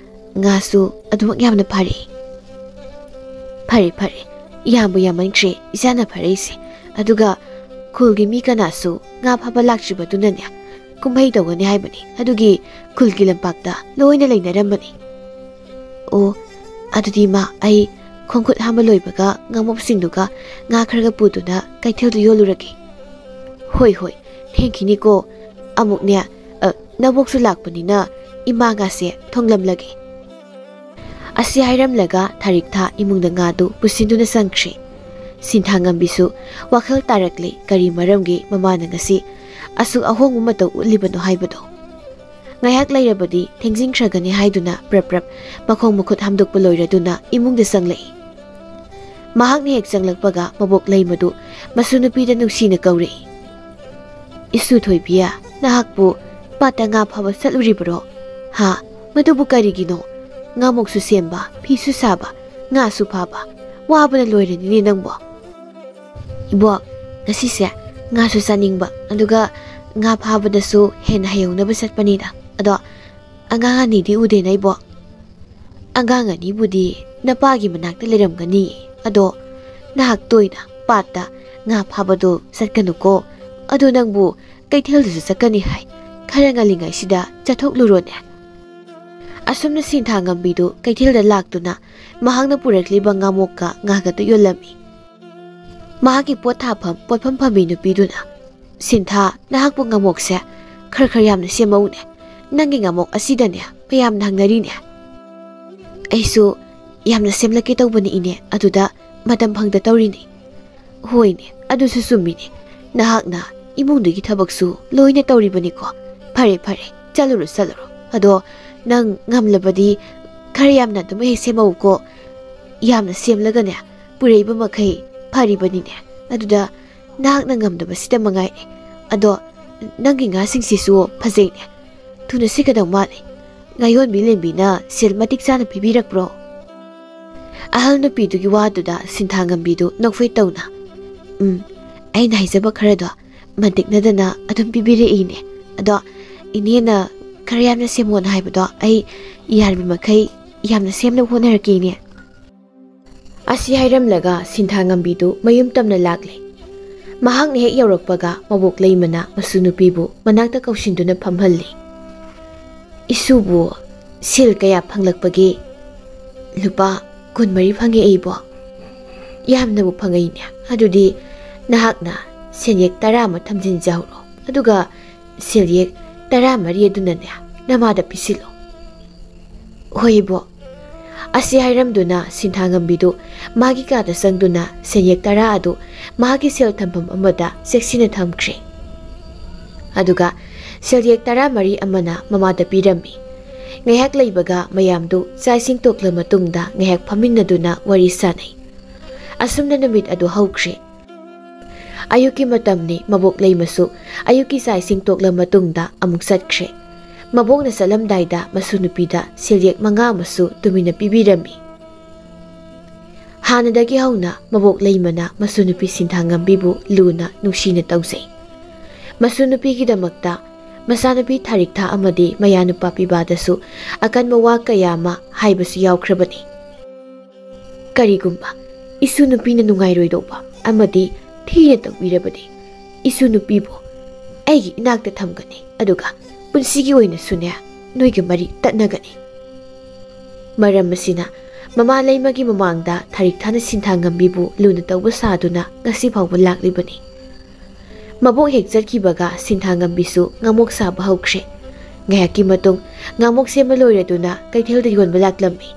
ꯉꯥꯁꯨ ꯑꯗꯨꯃꯛ ꯌꯥꯝꯅ ꯐꯥꯔꯛꯏ꯫" "ꯐꯔꯦ, ꯐꯔꯦ꯫ ꯌꯥꯝꯕꯨ ꯌꯥꯝꯃꯟꯈ꯭ꯔꯦ ꯏꯆꯥꯅ ꯐꯥꯔꯛꯏꯁꯦ꯫ ꯑꯗꯨꯒ ꯈꯨꯜꯒꯤ ꯃꯤ ꯀꯅꯥꯁꯨ ꯉꯥ ꯐꯥꯕ ꯂꯥꯛꯇ꯭ꯔꯤꯕꯗꯨꯅꯅꯦ, ꯀꯨꯝꯍꯩ ꯇꯧꯒꯅꯤ ꯍꯥꯏꯕꯅꯤ꯫ ꯑꯗꯨꯒꯤ ꯈꯨꯜꯒꯤ ꯂꯝꯄꯥꯛꯇ ꯂꯣꯏꯅ ꯂꯩꯅꯔꯝꯕꯅꯤ꯫" "ꯑꯣ, ꯑꯗꯨꯗꯤ ꯏꯃꯥ, ꯑꯩ ꯈꯣꯡꯈꯨꯠ ꯍꯥꯝꯕ ꯂꯣꯏꯕꯒ ꯉꯥꯃꯣꯛꯁꯤꯡꯗꯨꯒ ꯉꯥ ꯈꯔꯒ ꯄꯨꯗꯨꯅ ꯀꯩꯊꯦꯜꯗ ꯌꯣꯜꯂꯨꯔꯒꯦ꯫" "ꯍꯣꯏ, ꯍꯣꯏ, ꯊꯦꯡꯈꯤꯅꯤꯀꯣ꯫ ꯑꯃꯨꯛꯅꯦ, ꯑ, ꯅꯕꯣꯛꯁꯨ ꯂꯥꯛꯄꯅꯤꯅ ꯏꯃꯥ ꯉꯥꯁꯦ ꯊꯣꯡꯂꯝꯂꯒꯦ꯫" ꯑꯁꯤ ꯍꯥꯏꯔꯝꯂꯒ ꯊꯥꯔꯤꯛ ꯊꯥ ꯏꯃꯨꯡꯗ ꯉꯥꯗꯨ ꯄꯨꯁꯤꯟꯗꯨꯅ ꯆꯪꯈ꯭ꯔꯦ꯫ ꯁꯤꯟꯊꯥ ꯉꯝꯕꯤꯁꯨ ꯋꯥꯈꯜ ꯇꯥꯔꯛꯂꯦ, ꯀꯔꯤ ꯃꯔꯝꯒꯤ ꯃꯃꯥꯅ ꯉꯁꯤ ꯑꯁꯨꯛ ꯑꯍꯣꯡꯕ ꯃꯇꯧ ꯎꯠꯂꯤꯕꯅꯣ ꯍꯥꯏꯕꯗꯣ꯫ ꯉꯥꯏꯍꯥꯛ ꯂꯩꯔꯕꯗꯤ ꯊꯦꯡꯖꯤꯟꯈ꯭ꯔꯒꯅꯤ ꯍꯥꯏꯗꯨꯅ ꯄ꯭ꯔꯞ ꯄ꯭ꯔꯞ ꯃꯈꯣꯡ ꯃꯈꯨꯠ ꯍꯥꯝꯗꯣꯛꯄ ꯂꯣꯏꯔꯗꯨꯅ ꯏꯃꯨꯡꯗ ꯆꯪꯂꯛꯏ꯫ ꯃꯍꯥꯛꯅ ꯍꯦꯛ ꯆꯪꯂꯛꯄꯒ ꯃꯕꯣꯛ ꯂꯩꯃꯗꯨ ꯃꯁꯨ ꯅꯨꯄꯤꯗ ꯅꯨꯡꯁꯤꯅ ꯀꯧꯔꯛꯏ꯫ "ꯏꯁꯨ ꯊꯣꯏꯕꯤ, ꯅꯍꯥꯛꯄꯨ ꯄꯥꯠꯇ ꯉꯥ ꯐꯥꯕ ꯆꯠꯂꯨꯔꯤꯕꯔꯣ? ꯍꯥ? ꯃꯗꯨꯕꯨ ꯀꯔꯤꯒꯤꯅꯣ? ꯉꯥꯃꯣꯛꯁꯨ ꯁꯦꯝꯕ, ꯐꯤꯁꯨ ꯁꯥꯕ, ꯉꯥꯁꯨ ꯐꯥꯕ, ꯋꯥꯕꯅ ꯂꯣꯏꯔꯅꯤꯅꯦ ꯅꯪꯕꯣ꯫" "ꯏꯕꯣꯛ, ꯉꯁꯤꯁꯦ ꯉꯥꯁꯨ ꯆꯥꯅꯤꯡꯕ, ꯑꯗꯨꯒ ꯉꯥ ꯐꯥꯕꯗꯁꯨ ꯍꯦꯟꯅ ꯍꯩꯍꯧꯅꯕ ꯆꯠꯄꯅꯤꯗ꯫ ꯑꯗꯣ ꯑꯉꯥꯡ ꯑꯅꯤꯗꯤ ꯎꯗꯦꯅ, ꯏꯕꯣꯛ?" "ꯑꯉꯥꯡ ꯑꯅꯤꯕꯨꯗꯤ ꯅꯄꯥꯒꯤ ꯃꯅꯥꯛꯇ ꯂꯩꯔꯝꯒꯅꯤ, ꯑꯗꯣ ꯅꯍꯥꯛ ꯇꯣꯏꯅ ꯄꯥꯠꯇ ꯉꯥ ꯐꯥꯕꯗꯣ ꯆꯠꯀꯅꯨꯀꯣ꯫ ꯑꯗꯣ ꯅꯪꯕꯨ ꯀꯩꯊꯦꯜꯗꯁꯨ ꯆꯠꯀꯅꯤ ꯍꯥꯏ, ꯈꯔ ꯉꯜꯂꯤꯉꯩꯁꯤꯗ ꯆꯠꯊꯣꯛꯂꯨꯔꯣꯅꯦ꯫" ꯑꯁꯨꯝꯅ ꯁꯤꯟꯊꯥ ꯉꯝꯕꯤꯗꯨ ꯀꯩꯊꯦꯜꯗ ꯂꯥꯛꯇꯨꯅ ꯃꯍꯥꯛꯅ ꯄꯨꯔꯛꯂꯤꯕ ꯉꯥꯃꯣꯛꯀ ꯉꯥꯒꯗꯨ ꯌꯣꯜꯂꯝꯃꯤ꯫ ꯃꯍꯥꯛꯀꯤ ꯄꯣꯠ ꯊꯥꯐꯝ ꯄꯣꯠꯐꯝ ꯐꯝꯕꯤ ꯅꯨꯄꯤꯗꯨꯅ, "ꯁꯤꯟꯊꯥ, ꯅꯍꯥꯛꯄꯨ ꯉꯥꯃꯣꯛꯁꯦ ꯈꯔ ꯈꯔ ꯌꯥꯝꯅ ꯁꯦꯝꯃꯛꯎꯅꯦ꯫ ꯅꯪꯒꯤ ꯉꯥꯃꯣꯛ ꯑꯁꯤꯗꯅꯦ ꯃꯌꯥꯝꯅ ꯍꯪꯅꯔꯤꯅꯦ꯫" "ꯑꯩꯁꯨ ꯌꯥꯝꯅ ꯁꯦꯝꯂꯛꯀꯦ ꯇꯧꯕꯅꯤ ꯏꯅꯦ, ꯑꯗꯨꯗ ꯃꯇꯝ ꯐꯪꯗ ꯇꯧꯔꯤꯅꯤ꯫" "ꯍꯣꯏꯅꯦ, ꯑꯗꯨꯁꯨ ꯆꯨꯝꯃꯤꯅꯦ꯫ ꯅꯍꯥꯛꯅ ꯏꯃꯨꯡꯗꯨꯒꯤ ꯊꯕꯛꯁꯨ ꯂꯣꯏꯅ ꯇꯧꯔꯤꯕꯅꯤꯀꯣ꯫ ꯐꯔꯦ ꯐꯔꯦ, ꯆꯠꯂꯨꯔꯣ ꯆꯠꯂꯨꯔꯣ꯫ ꯑꯗꯣ ꯅꯪ ꯉꯝꯂꯕꯗꯤ ꯈꯔ ꯌꯥꯝꯅ ꯑꯗꯨꯝ ꯍꯦꯛ ꯁꯦꯝꯃꯛꯎꯀꯣ꯫ ꯌꯥꯝꯅ ꯁꯦꯝꯂꯒꯅꯦ ꯄꯨꯔꯛꯏꯕ ꯃꯈꯩ ꯐꯔꯤꯕꯅꯤꯅꯦ꯫ ꯑꯗꯨꯗ ꯅꯍꯥꯛꯅ ꯉꯝꯗꯕꯁꯤꯗ ꯃꯉꯥꯏꯔꯦ꯫ ꯑꯗꯣ ꯅꯪꯒꯤ ꯉꯥꯁꯤꯡꯁꯤꯁꯨ ꯐꯖꯩꯅꯦ꯫ ꯊꯨꯅ ꯁꯤꯠꯀꯗꯧ ꯃꯥꯜꯂꯦ꯫ ꯉꯥꯌꯣꯟꯕꯤ ꯂꯦꯝꯕꯤꯅ ꯁꯦꯜ ꯃꯇꯤꯛ ꯆꯥꯅ ꯄꯤꯕꯤꯔꯛꯄ꯭ꯔꯣ?" ꯑꯍꯜ ꯅꯨꯄꯤꯗꯨꯒꯤ ꯋꯥꯗꯨꯗ ꯁꯤꯟꯊꯥ ꯉꯝꯕꯤꯗꯨ ꯅꯣꯛꯐꯦꯠ ꯇꯧꯅ, "ꯎꯝ, ꯑꯩꯅ ꯍꯥꯏꯖꯕ ꯈꯔꯗꯣ ꯃꯟꯇꯤꯛꯅꯗꯅ ꯑꯗꯨꯝ ꯄꯤꯕꯤꯔꯛꯏꯅꯦ꯫ ꯑꯗꯣ ꯏꯅꯦꯅ ꯈꯔ ꯌꯥꯝꯅ ꯁꯦꯝꯃꯣꯅ ꯍꯥꯏꯕꯗꯣ ꯑꯩ ꯌꯥꯔꯤꯕ ꯃꯈꯩ ꯌꯥꯝꯅ ꯁꯦꯝꯅꯕ ꯍꯣꯠꯅꯔꯛꯀꯦ, ꯏꯅꯦ꯫" ꯑꯁꯤ ꯍꯥꯏꯔꯝꯂꯒ ꯁꯤꯟꯊꯥ ꯉꯝꯕꯤꯗꯨ ꯃꯌꯨꯝ ꯇꯝꯅ ꯂꯥꯛꯂꯦ꯫ ꯃꯍꯥꯛꯅ ꯍꯦꯛ ꯌꯧꯔꯛꯄꯒ ꯃꯕꯣꯛ ꯂꯩꯃꯅ ꯃꯁꯨ ꯅꯨꯄꯤꯕꯨ ꯃꯅꯥꯛꯇ ꯀꯧꯁꯤꯟꯗꯨꯅ ꯐꯝꯍꯜꯂꯤ꯫ "ꯏꯁꯨꯕꯨ ꯁꯦꯜ ꯀꯌꯥ ꯐꯪꯂꯛꯄꯒꯦ?" "ꯂꯨꯄꯥ ꯀꯨꯟꯃꯔꯤ ꯐꯪꯉꯦ, ꯏꯕꯣ꯫" "ꯌꯥꯝꯅꯕꯨ ꯐꯪꯉꯛꯏꯅꯦ꯫ ꯑꯗꯨꯗꯤ ꯅꯍꯥꯛꯅ ꯁꯦꯟꯌꯦꯛ ꯇꯔꯥ ꯑꯃ ꯊꯝꯖꯤꯟꯖꯍꯧꯔꯣ, ꯑꯗꯨꯒ ꯁꯦꯜꯌꯦꯛ ꯇꯔꯥꯃꯔꯤ ꯑꯗꯨꯅꯅꯦ ꯅꯃꯥꯗ ꯄꯤꯁꯤꯜꯂꯣ꯫" "ꯍꯣꯏ, ꯏꯕꯣ꯫" ꯑꯁꯤ ꯍꯥꯏꯔꯝꯗꯨꯅ ꯁꯤꯟꯊꯥꯉꯝꯕꯤꯗꯨ ꯃꯥꯒꯤ ꯀꯥꯗ ꯆꯪꯗꯨꯅ ꯁꯦꯟꯌꯦꯛ ꯇꯔꯥ ꯑꯗꯨ ꯃꯍꯥꯛꯀꯤ ꯁꯦꯜ ꯊꯝꯐꯝ ꯑꯃꯗ ꯆꯦꯛꯁꯤꯟꯅ ꯊꯝꯈ꯭ꯔꯦ꯫ ꯑꯗꯨꯒ ꯁꯦꯜꯌꯦꯛ ꯇꯔꯥꯃꯔꯤ ꯑꯃꯅ ꯃꯃꯥꯗ ꯄꯤꯔꯝꯃꯤ꯫ ꯉꯥꯏꯍꯥꯛ ꯂꯩꯕꯒ ꯃꯌꯥꯝꯗꯨ ꯆꯥꯛ ꯏꯁꯤꯡ ꯇꯣꯛꯂ ꯃꯇꯨꯡꯗ ꯉꯥꯏꯍꯥꯛ ꯐꯝꯃꯤꯟꯅꯗꯨꯅ ꯋꯥꯔꯤ ꯁꯥꯅꯩ꯫ ꯑꯁꯨꯝꯅ ꯅꯨꯃꯤꯠ ꯑꯗꯨ ꯍꯧꯈ꯭ꯔꯦ꯫ ꯑꯌꯨꯛꯀꯤ ꯃꯇꯝꯅꯤ꯫ ꯃꯕꯣꯛ ꯂꯩꯃꯁꯨ ꯑꯌꯨꯛꯀꯤ ꯆꯥꯛ ꯏꯁꯤꯡ ꯇꯣꯛꯂ ꯃꯇꯨꯡꯗ ꯑꯃꯨꯛ ꯆꯠꯈ꯭ꯔꯦ꯫ ꯃꯕꯣꯛꯅ ꯆꯠꯂꯝꯗꯥꯏꯗ ꯃꯁꯨ ꯅꯨꯄꯤꯗ ꯁꯦꯜꯌꯦꯛ ꯃꯉꯥ ꯑꯃꯁꯨ ꯇꯨꯃꯤꯟꯅ ꯄꯤꯕꯤꯔꯝꯃꯤ꯫ ꯍꯥꯟꯅꯗꯒꯤ ꯍꯧꯅ ꯃꯕꯣꯛ ꯂꯩꯃꯅ ꯃꯁꯨ ꯅꯨꯄꯤ ꯁꯤꯟꯊꯥꯉꯝꯕꯤꯕꯨ ꯂꯨꯅ ꯅꯨꯡꯁꯤꯅ ꯇꯧꯖꯩ꯫ ꯃꯁꯨ ꯅꯨꯄꯤꯒꯤꯗꯃꯛꯇ ꯃꯆꯥꯅꯨꯄꯤ ꯊꯥꯔꯤꯛꯊꯥ ꯑꯃꯗꯤ ꯃꯌꯥꯅꯨꯄꯥ ꯄꯤꯕꯥꯗꯁꯨ ꯑꯀꯟꯕ ꯋꯥ ꯀꯌꯥ ꯑꯃ ꯍꯥꯏꯕꯁꯨ ꯌꯥꯎꯈ꯭ꯔꯕꯅꯤ꯫ ꯀꯔꯤꯒꯨꯝꯕ ꯏꯁꯨ ꯅꯨꯄꯤꯅ ꯅꯨꯡꯉꯥꯏꯔꯣꯏꯗꯧꯕ ꯑꯃꯗꯤ ꯊꯤꯅ ꯇꯧꯕꯤꯔꯕꯗꯤ, ꯏꯁꯨ ꯅꯨꯄꯤꯕꯨ ꯑꯩꯒꯤ ꯏꯅꯥꯛꯇ ꯊꯝꯒꯅꯤ, ꯑꯗꯨꯒ ꯄꯨꯟꯁꯤꯒꯤ ꯑꯣꯏꯅꯁꯨꯅꯦ, ꯅꯣꯏꯒ ꯃꯔꯤ ꯇꯠꯅꯒꯅꯤ꯫ ꯃꯔꯝ ꯑꯁꯤꯅ ꯃꯃꯥ ꯂꯩꯃꯒꯤ ꯃꯃꯥꯡꯗ ꯊꯥꯔꯤꯛꯊꯥꯅ ꯁꯤꯟꯊꯥꯉꯝꯕꯤꯕꯨ ꯂꯨꯅ ꯇꯧꯕ ꯁꯥꯗꯨꯅ ꯉꯁꯤ ꯐꯥꯎꯕ ꯂꯥꯛꯂꯤꯕꯅꯤ꯫ ꯃꯕꯣꯛ ꯍꯦꯛ ꯆꯠꯈꯤꯕꯒ ꯁꯤꯟꯊꯥꯉꯝꯕꯤꯁꯨ ꯉꯥꯃꯣꯛ ꯁꯥꯕ ꯍꯧꯈ꯭ꯔꯦ꯫ ꯉꯥꯏꯍꯥꯛꯀꯤ ꯃꯇꯨꯡ ꯉꯥꯃꯣꯛ ꯁꯦꯝꯕ ꯂꯣꯏꯔꯗꯨꯅ ꯀꯩꯊꯦꯜꯗ ꯌꯣꯟꯕ ꯂꯥꯛꯂꯝꯃꯤ꯫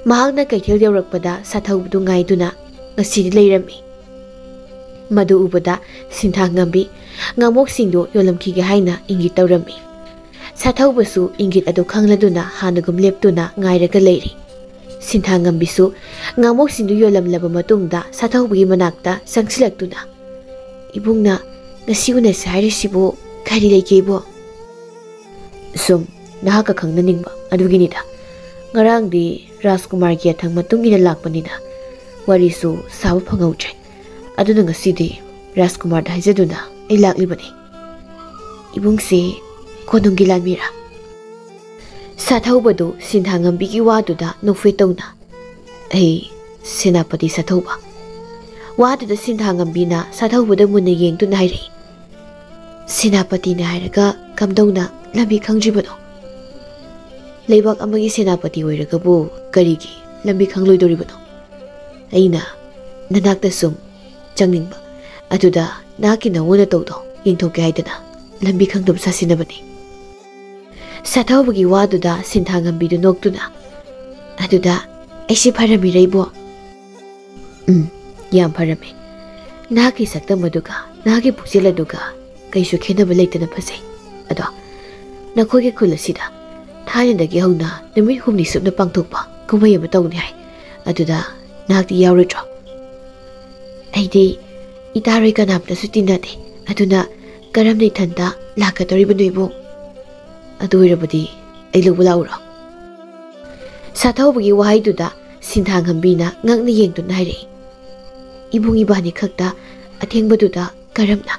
ꯃꯍꯥꯛꯅ ꯀꯩꯊꯦꯜ ꯌꯧꯔꯛꯄꯗ ꯁꯥꯊꯧꯕꯗꯨ ꯉꯥꯏꯗꯨꯅ ꯉꯁꯤꯗꯤ ꯂꯩꯔꯝꯃꯤ꯫ ꯃꯗꯨ ꯎꯕꯗ ꯁꯤꯟꯊꯥꯉꯝꯕꯤ ꯉꯥꯃꯣꯛꯁꯤꯡꯗꯨ ꯌꯣꯜꯂꯝꯈꯤꯒꯦ ꯍꯥꯏꯅ ꯏꯪꯒꯤꯠ ꯇꯧꯔꯝꯃꯤ꯫ ꯁꯥꯊꯧꯕꯁꯨ ꯏꯪꯒꯤꯠ ꯑꯗꯨ ꯈꯪꯂꯗꯨꯅ ꯍꯥꯟꯅꯒꯨꯝ ꯂꯦꯞꯇꯨꯅ ꯉꯥꯏꯔꯒ ꯂꯩꯔꯤ꯫ ꯁꯤꯟꯊꯥꯉꯝꯕꯤꯁꯨ ꯉꯥꯃꯣꯛꯁꯤꯡꯗꯨ ꯌꯣꯜꯂꯝꯂꯕ ꯃꯇꯨꯡꯗ ꯁꯥꯊꯧꯕꯒꯤ ꯃꯅꯥꯛꯇ ꯆꯪꯁꯤꯜꯂꯛꯇꯨꯅ, "ꯏꯕꯨꯡꯅ ꯉꯁꯤ ꯎꯅꯁꯦ ꯍꯥꯏꯔꯤꯁꯤꯕꯨ ꯀꯔꯤ ꯂꯩꯒꯦꯕꯣ?" "ꯁꯨꯝ ꯅꯍꯥꯛꯀ ꯈꯪꯅꯅꯤꯡꯕ ꯑꯗꯨꯒꯤꯅꯤꯗ꯫ ꯉꯔꯥꯡꯗꯤ ꯔꯥꯖꯀꯨꯃꯥꯔꯒꯤ ꯌꯥꯊꯪ ꯃꯇꯨꯡ ꯏꯟꯅ ꯂꯥꯛꯄꯅꯤꯅ ꯋꯥꯔꯤꯁꯨ ꯁꯥꯕ ꯐꯪꯍꯧꯗ꯭ꯔꯦ꯫ ꯑꯗꯨꯅ ꯉꯁꯤꯗꯤ ꯔꯥꯖꯀꯨꯃꯥꯔꯗ ꯍꯥꯏꯖꯗꯨꯅ ꯑꯩ ꯂꯥꯛꯂꯤꯕꯅꯤ꯫ ꯏꯕꯨꯡꯁꯤ ꯀꯣꯅꯨꯡꯒꯤ ꯂꯥꯟꯃꯤꯔꯥ?" ꯁꯥꯊꯧꯕꯗꯨ ꯁꯤꯟꯊꯥꯉꯝꯕꯤꯒꯤ ꯋꯥꯗꯨꯗ ꯅꯣꯛꯐꯦꯠ ꯇꯧꯅ, "ꯑꯩ ꯁꯦꯅꯥꯄꯇꯤ ꯁꯥꯊꯧꯕ꯫" ꯋꯥꯗꯨꯗ ꯁꯤꯟꯊꯥꯉꯝꯕꯤꯅ ꯁꯥꯊꯧꯕꯗ ꯃꯨꯟꯅ ꯌꯦꯡꯗꯨꯅ ꯍꯥꯏꯔꯛꯏ, "ꯁꯦꯅꯥꯄꯇꯤꯅꯦ ꯍꯥꯏꯔꯒ ꯀꯝꯗꯧꯅ ꯂꯝꯕꯤ ꯈꯪꯗ꯭ꯔꯤꯕꯅꯣ? ꯂꯩꯕꯥꯛ ꯑꯃꯒꯤ ꯁꯦꯅꯥꯄꯇꯤ ꯑꯣꯏꯔꯒꯕꯨ ꯀꯔꯤꯒꯤ ꯂꯝꯕꯤ ꯈꯪꯂꯣꯏꯗꯧꯔꯤꯕꯅꯣ? ꯑꯩꯅ ꯅꯅꯥꯛꯇ ꯁꯨꯝ ꯆꯪꯅꯤꯡꯕ, ꯑꯗꯨꯗ ꯅꯍꯥꯛꯀꯤ ꯅꯋꯣ ꯅꯇꯧꯗꯣ ꯌꯦꯡꯊꯣꯛꯀꯦ ꯍꯥꯏꯗꯅ ꯂꯝꯕꯤ ꯈꯪꯗꯕ ꯁꯥꯁꯤꯟꯅꯕꯅꯤ꯫" ꯁꯥꯊꯧꯕꯒꯤ ꯋꯥꯗꯨꯗ ꯁꯤꯟꯊꯥꯉꯝꯕꯤꯗꯨ ꯅꯣꯛꯇꯨꯅ, "ꯑꯗꯨꯗ ꯑꯩꯁꯦ ꯐꯔꯝꯃꯤꯔꯩꯕꯣ?" "ꯎꯝ, ꯌꯥꯝ ꯐꯔꯝꯃꯤ꯫ ꯅꯍꯥꯛꯀꯤ ꯁꯛꯇꯝ ꯑꯗꯨꯒ ꯅꯍꯥꯛꯀꯤ ꯄꯨꯛꯆꯦꯜ ꯑꯗꯨꯒ ꯀꯩꯁꯨ ꯈꯦꯠꯅꯕ ꯂꯩꯇꯅ ꯐꯖꯩ꯫ ꯑꯗꯣ ꯅꯈꯣꯏꯒꯤ ꯈꯨꯜ ꯑꯁꯤꯗ ꯊꯥꯏꯅꯗꯒꯤ ꯍꯧꯅ ꯅꯨꯃꯤꯠ ꯍꯨꯝꯅꯤ ꯁꯨꯞꯅ ꯄꯥꯡꯊꯣꯛꯄ ꯀꯨꯝꯍꯩ ꯑꯃ ꯇꯧꯅꯤ ꯍꯥꯏ꯫ ꯑꯗꯨꯗ ꯅꯍꯥꯛꯇꯤ ꯌꯥꯎꯔꯣꯏꯗ꯭ꯔꯣ? ꯑꯩꯗꯤ ꯏꯇꯥꯔꯣꯏ ꯀꯅꯥꯝꯇꯁꯨ ꯇꯤꯟꯅꯗꯦ꯫ ꯑꯗꯨꯅ ꯀꯔꯝꯅ ꯏꯊꯟꯇ ꯂꯥꯛꯀꯗꯧꯔꯤꯕꯅꯣ ꯏꯕꯨꯡ? ꯑꯗꯨ ꯑꯣꯏꯔꯕꯗꯤ ꯑꯩ ꯂꯧꯕ ꯂꯥꯛꯎꯔꯣ? ꯁꯥꯊꯧꯕꯒꯤ ꯋꯥꯍꯩꯗꯨꯗ ꯁꯤꯟꯊꯥꯉꯝꯕꯤꯅ ꯉꯛꯅ ꯌꯦꯡꯗꯨꯅ ꯍꯥꯏꯔꯛꯏ, "ꯏꯕꯨꯡ ꯏꯕꯥꯅꯤ ꯈꯛꯇ ꯑꯊꯦꯡꯕꯗꯨꯗ ꯀꯔꯝꯅ?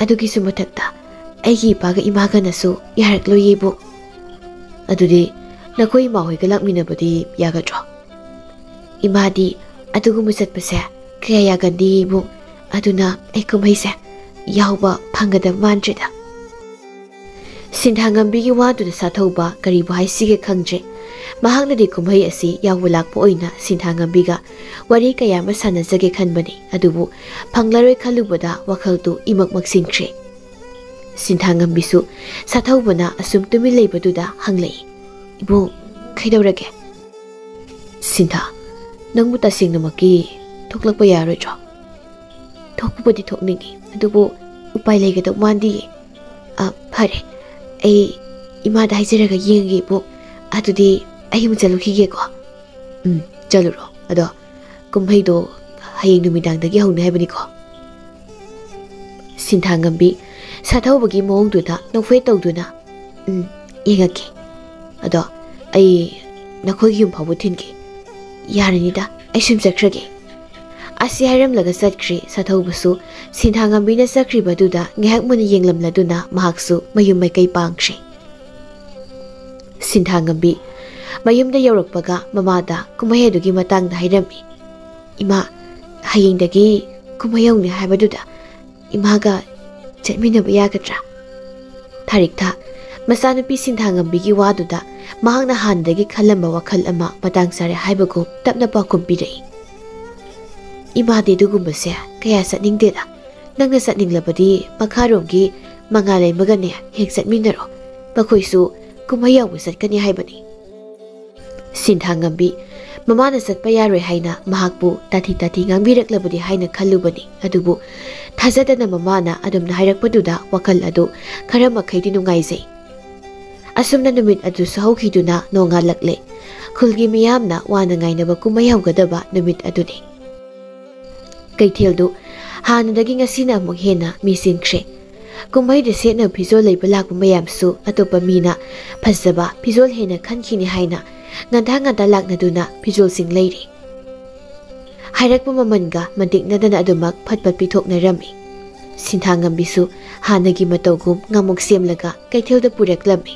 ꯑꯗꯨꯒꯤꯁꯨ ꯃꯊꯛꯇ ꯑꯩꯒꯤ ꯏꯄꯥꯒ ꯏꯃꯥꯒꯅꯁꯨ ꯌꯥꯔꯛꯂꯣꯏꯌꯦ ꯏꯕꯨꯡ꯫ ꯑꯗꯨꯗꯤ ꯅꯈꯣꯏ ꯏꯃꯥ ꯍꯣꯏꯒ ꯂꯥꯛꯃꯤꯟꯅꯕꯗꯤ ꯌꯥꯒꯗ꯭ꯔꯣ?" "ꯏꯃꯥꯗꯤ ꯑꯗꯨꯒꯨꯝꯕ ꯆꯠꯄꯁꯦ ꯀꯌꯥ ꯌꯥꯒꯟꯗꯦ ꯏꯕꯨꯡ꯫ ꯑꯗꯨꯅ ꯑꯩ ꯀꯨꯝꯍꯩꯁꯦ ꯌꯥꯎꯕ ꯐꯪꯒꯗꯕ ꯃꯥꯟꯗ꯭ꯔꯦꯗ꯫" ꯁꯤꯟꯊꯥꯉꯝꯕꯤꯒꯤ ꯋꯥꯗꯨꯗ ꯁꯥꯊꯧꯕ ꯀꯔꯤꯕꯨ ꯍꯥꯏꯁꯤꯒꯦ ꯈꯪꯗ꯭ꯔꯦ꯫ ꯃꯍꯥꯛꯅꯗꯤ ꯀꯨꯝꯍꯩ ꯑꯁꯤ ꯌꯥꯎꯕ ꯂꯥꯛꯄ ꯑꯣꯏꯅ ꯁꯤꯟꯊꯥꯉꯝꯕꯤꯒ ꯋꯥꯔꯤ ꯀꯌꯥ ꯑꯃ ꯁꯥꯟꯅꯖꯒꯦ ꯈꯟꯕꯅꯤ, ꯑꯗꯨꯕꯨ ꯐꯪꯂꯔꯣꯏ ꯈꯜꯂꯨꯕꯗ ꯋꯥꯈꯜꯗꯨ ꯏꯃꯛ ꯃꯛꯁꯤꯟꯈ꯭ꯔꯦ꯫ ꯁꯤꯟꯊꯥꯉꯝꯕꯤꯁꯨ ꯁꯥꯊꯧꯕꯅ ꯑꯁꯨꯝ ꯇꯨꯃꯤꯟ ꯂꯩꯕꯗꯨꯗ ꯍꯪꯂꯛꯏ, "ꯏꯕꯨꯡ, ꯀꯩꯗꯧꯔꯒꯦ?" "ꯁꯤꯟꯊꯥ, ꯅꯪꯕꯨ ꯇꯁꯦꯡꯅꯃꯛꯀꯤ ꯊꯣꯛꯂꯛꯄ ꯌꯥꯔꯣꯏꯗ꯭ꯔꯣ?" "ꯊꯣꯛꯄꯕꯨꯗꯤ ꯊꯣꯛꯅꯤꯡꯉꯤ, ꯑꯗꯨꯕꯨ ꯎꯄꯥꯏ ꯂꯩꯒꯗꯧ ꯃꯥꯟꯗꯤꯌꯦ꯫ ꯑ, ꯐꯔꯦ, ꯑꯩ ꯏꯃꯥꯗ ꯍꯥꯏꯖꯔꯒ ꯌꯦꯡꯒꯦ ꯏꯕꯨꯡ꯫ ꯑꯗꯨꯗꯤ ꯑꯩ ꯑꯃꯨꯛ ꯆꯠꯂꯨꯈꯤꯒꯦꯀꯣ꯫" "ꯎꯝ, ꯆꯠꯂꯨꯔꯣ꯫ ꯑꯗꯣ ꯀꯨꯝꯍꯩꯗꯣ ꯍꯌꯦꯡ ꯅꯨꯃꯤꯗꯥꯡꯗꯒꯤ ꯍꯧꯅꯤ ꯍꯥꯏꯕꯅꯤꯀꯣ?" ꯁꯤꯟꯊꯥꯉꯝꯕꯤ ꯁꯥꯊꯧꯕꯒꯤ ꯃꯑꯣꯡꯗꯨꯗ ꯅꯣꯛꯐꯦꯠ ꯇꯧꯗꯨꯅ, "ꯎꯝ, ꯌꯦꯡꯉꯛꯀꯦ꯫ ꯑꯗꯣ ꯑꯩ ꯅꯈꯣꯏꯒꯤ ꯌꯨꯝ ꯐꯥꯎꯕ ꯊꯤꯟꯒꯦ꯫ ꯌꯥꯔꯅꯤꯗ, ꯑꯩ ꯁꯨꯝ ꯆꯠꯈ꯭ꯔꯒꯦ꯫" ꯑꯁꯤ ꯍꯥꯏꯔꯝꯂꯒ ꯆꯠꯈ꯭ꯔꯦ ꯁꯥꯊꯧꯕꯁꯨ꯫ ꯁꯤꯟꯊꯥꯉꯝꯕꯤꯅ ꯆꯠꯈ꯭ꯔꯤꯕꯗꯨꯗ ꯉꯥꯏꯍꯥꯛ ꯃꯨꯟꯅ ꯌꯦꯡꯂꯝꯂꯗꯨꯅ ꯃꯍꯥꯛꯁꯨ ꯃꯌꯨꯝ ꯃꯥꯏꯀꯩ ꯄꯥꯡꯈ꯭ꯔꯦ꯫ ꯁꯤꯟꯊꯥꯉꯝꯕꯤ ꯃꯌꯨꯝꯗ ꯌꯧꯔꯛꯄꯒ ꯃꯃꯥꯗ ꯀꯨꯝꯍꯩ ꯑꯗꯨꯒꯤ ꯃꯇꯥꯡꯗ ꯍꯥꯏꯔꯝꯃꯤ꯫ "ꯏꯃꯥ, ꯍꯌꯦꯡꯗꯒꯤ ꯀꯨꯝꯍꯩ ꯍꯧꯅꯤ ꯍꯥꯏꯕꯗꯨꯗ ꯏꯃꯥꯒ ꯆꯠꯃꯤꯟꯅꯕ ꯌꯥꯒꯗ꯭ꯔꯥ?" ꯊꯥꯔꯤꯛꯊꯥ ꯃꯆꯥꯅꯨꯄꯤ ꯁꯤꯟꯊꯥꯉꯝꯕꯤꯒꯤ ꯋꯥꯗꯨꯗ ꯃꯍꯥꯛꯅ ꯍꯥꯟꯅꯗꯒꯤ ꯈꯜꯂꯝꯕ ꯋꯥꯈꯜ ꯑꯃ ꯃꯇꯥꯡ ꯆꯥꯔꯦ ꯍꯥꯏꯕꯒꯨꯝ ꯇꯞꯅ ꯄꯥꯎꯈꯨꯝ ꯄꯤꯔꯛꯏ꯫ "ꯏꯃꯥꯗꯤ ꯑꯗꯨꯒꯨꯝꯕꯁꯦ ꯀꯌꯥ ꯆꯠꯅꯤꯡꯗꯦꯗ꯫ ꯅꯪꯅ ꯆꯠꯅꯤꯡꯂꯕꯗꯤ ꯃꯈꯥꯔꯣꯝꯒꯤ ꯃꯉꯥ ꯂꯩꯃꯒꯅꯦ ꯍꯦꯛ ꯆꯠꯃꯤꯟꯅꯔꯣ꯫ ꯃꯈꯣꯏꯁꯨ ꯀꯨꯝꯍꯩ ꯌꯥꯎꯕ ꯆꯠꯀꯅꯤ ꯍꯥꯏꯕꯅꯤ꯫" ꯁꯤꯟꯊꯥꯉꯝꯕꯤ ꯃꯃꯥꯅ ꯆꯠꯄ ꯌꯥꯔꯣꯏ ꯍꯥꯏꯅ ꯃꯍꯥꯛꯄꯨ ꯇꯥꯊꯤ ꯇꯥꯊꯤ ꯉꯥꯡꯕꯤꯔꯛꯂꯕꯗꯤ ꯍꯥꯏꯅ ꯈꯜꯂꯨꯕꯅꯤ, ꯑꯗꯨꯕꯨ ꯊꯥꯖꯗꯅ ꯃꯃꯥꯅ ꯑꯗꯨꯝꯅ ꯍꯥꯏꯔꯛꯄꯗꯨꯗ ꯋꯥꯈꯜ ꯑꯗꯨ ꯈꯔ ꯃꯈꯩꯗꯤ ꯅꯨꯡꯉꯥꯏꯖꯩ꯫ ꯑꯁꯨꯝꯅ ꯅꯨꯃꯤꯠ ꯑꯗꯨꯁꯨ ꯍꯧꯈꯤꯗꯨꯅ ꯅꯣꯡꯉꯥꯜꯂꯛꯂꯦ꯫ ꯈꯨꯜꯒꯤ ꯃꯤꯌꯥꯝꯅ ꯋꯥꯅ ꯉꯥꯏꯅꯕ ꯀꯨꯝꯍꯩ ꯍꯧꯒꯗꯕ ꯅꯨꯃꯤꯠ ꯑꯗꯨꯅꯤ꯫ ꯀꯩꯊꯦꯜꯗꯨ ꯍꯥꯟꯅꯗꯒꯤ ꯉꯁꯤꯅ ꯑꯃꯨꯛ ꯍꯦꯟꯅ ꯃꯤ ꯆꯤꯟꯈ꯭ꯔꯦ꯫ ꯀꯨꯝꯍꯩꯗ ꯁꯦꯠꯅꯕ ꯐꯤꯖꯣꯜ ꯂꯩꯕ ꯂꯥꯛꯄ ꯃꯌꯥꯝꯁꯨ ꯑꯇꯣꯞꯄ ꯃꯤꯅ ꯐꯖꯕ ꯐꯤꯖꯣꯜ ꯍꯦꯟꯅ ꯈꯟꯈꯤꯅꯤ ꯍꯥꯏꯅ ꯉꯟꯇꯥ ꯉꯟꯇꯥ ꯂꯥꯛꯅꯗꯨꯅ ꯐꯤꯖꯣꯜꯁꯤꯡ ꯂꯩꯔꯤ꯫ ꯍꯥꯏꯔꯛꯄ ꯃꯃꯜꯒ ꯃꯟꯇꯤꯛꯅꯗꯅ ꯑꯗꯨꯃꯛ ꯐꯠ ꯐꯠ ꯄꯤꯊꯣꯛꯅꯔꯝꯃꯤ꯫ ꯁꯤꯟꯊꯥꯉꯝꯕꯤꯁꯨ ꯍꯥꯟꯅꯒꯤ ꯃꯇꯧꯒꯨꯝ ꯉꯥꯃꯣꯛ ꯁꯦꯝꯂꯒ ꯀꯩꯊꯦꯜꯗ ꯄꯨꯔꯛꯂꯝꯃꯤ꯫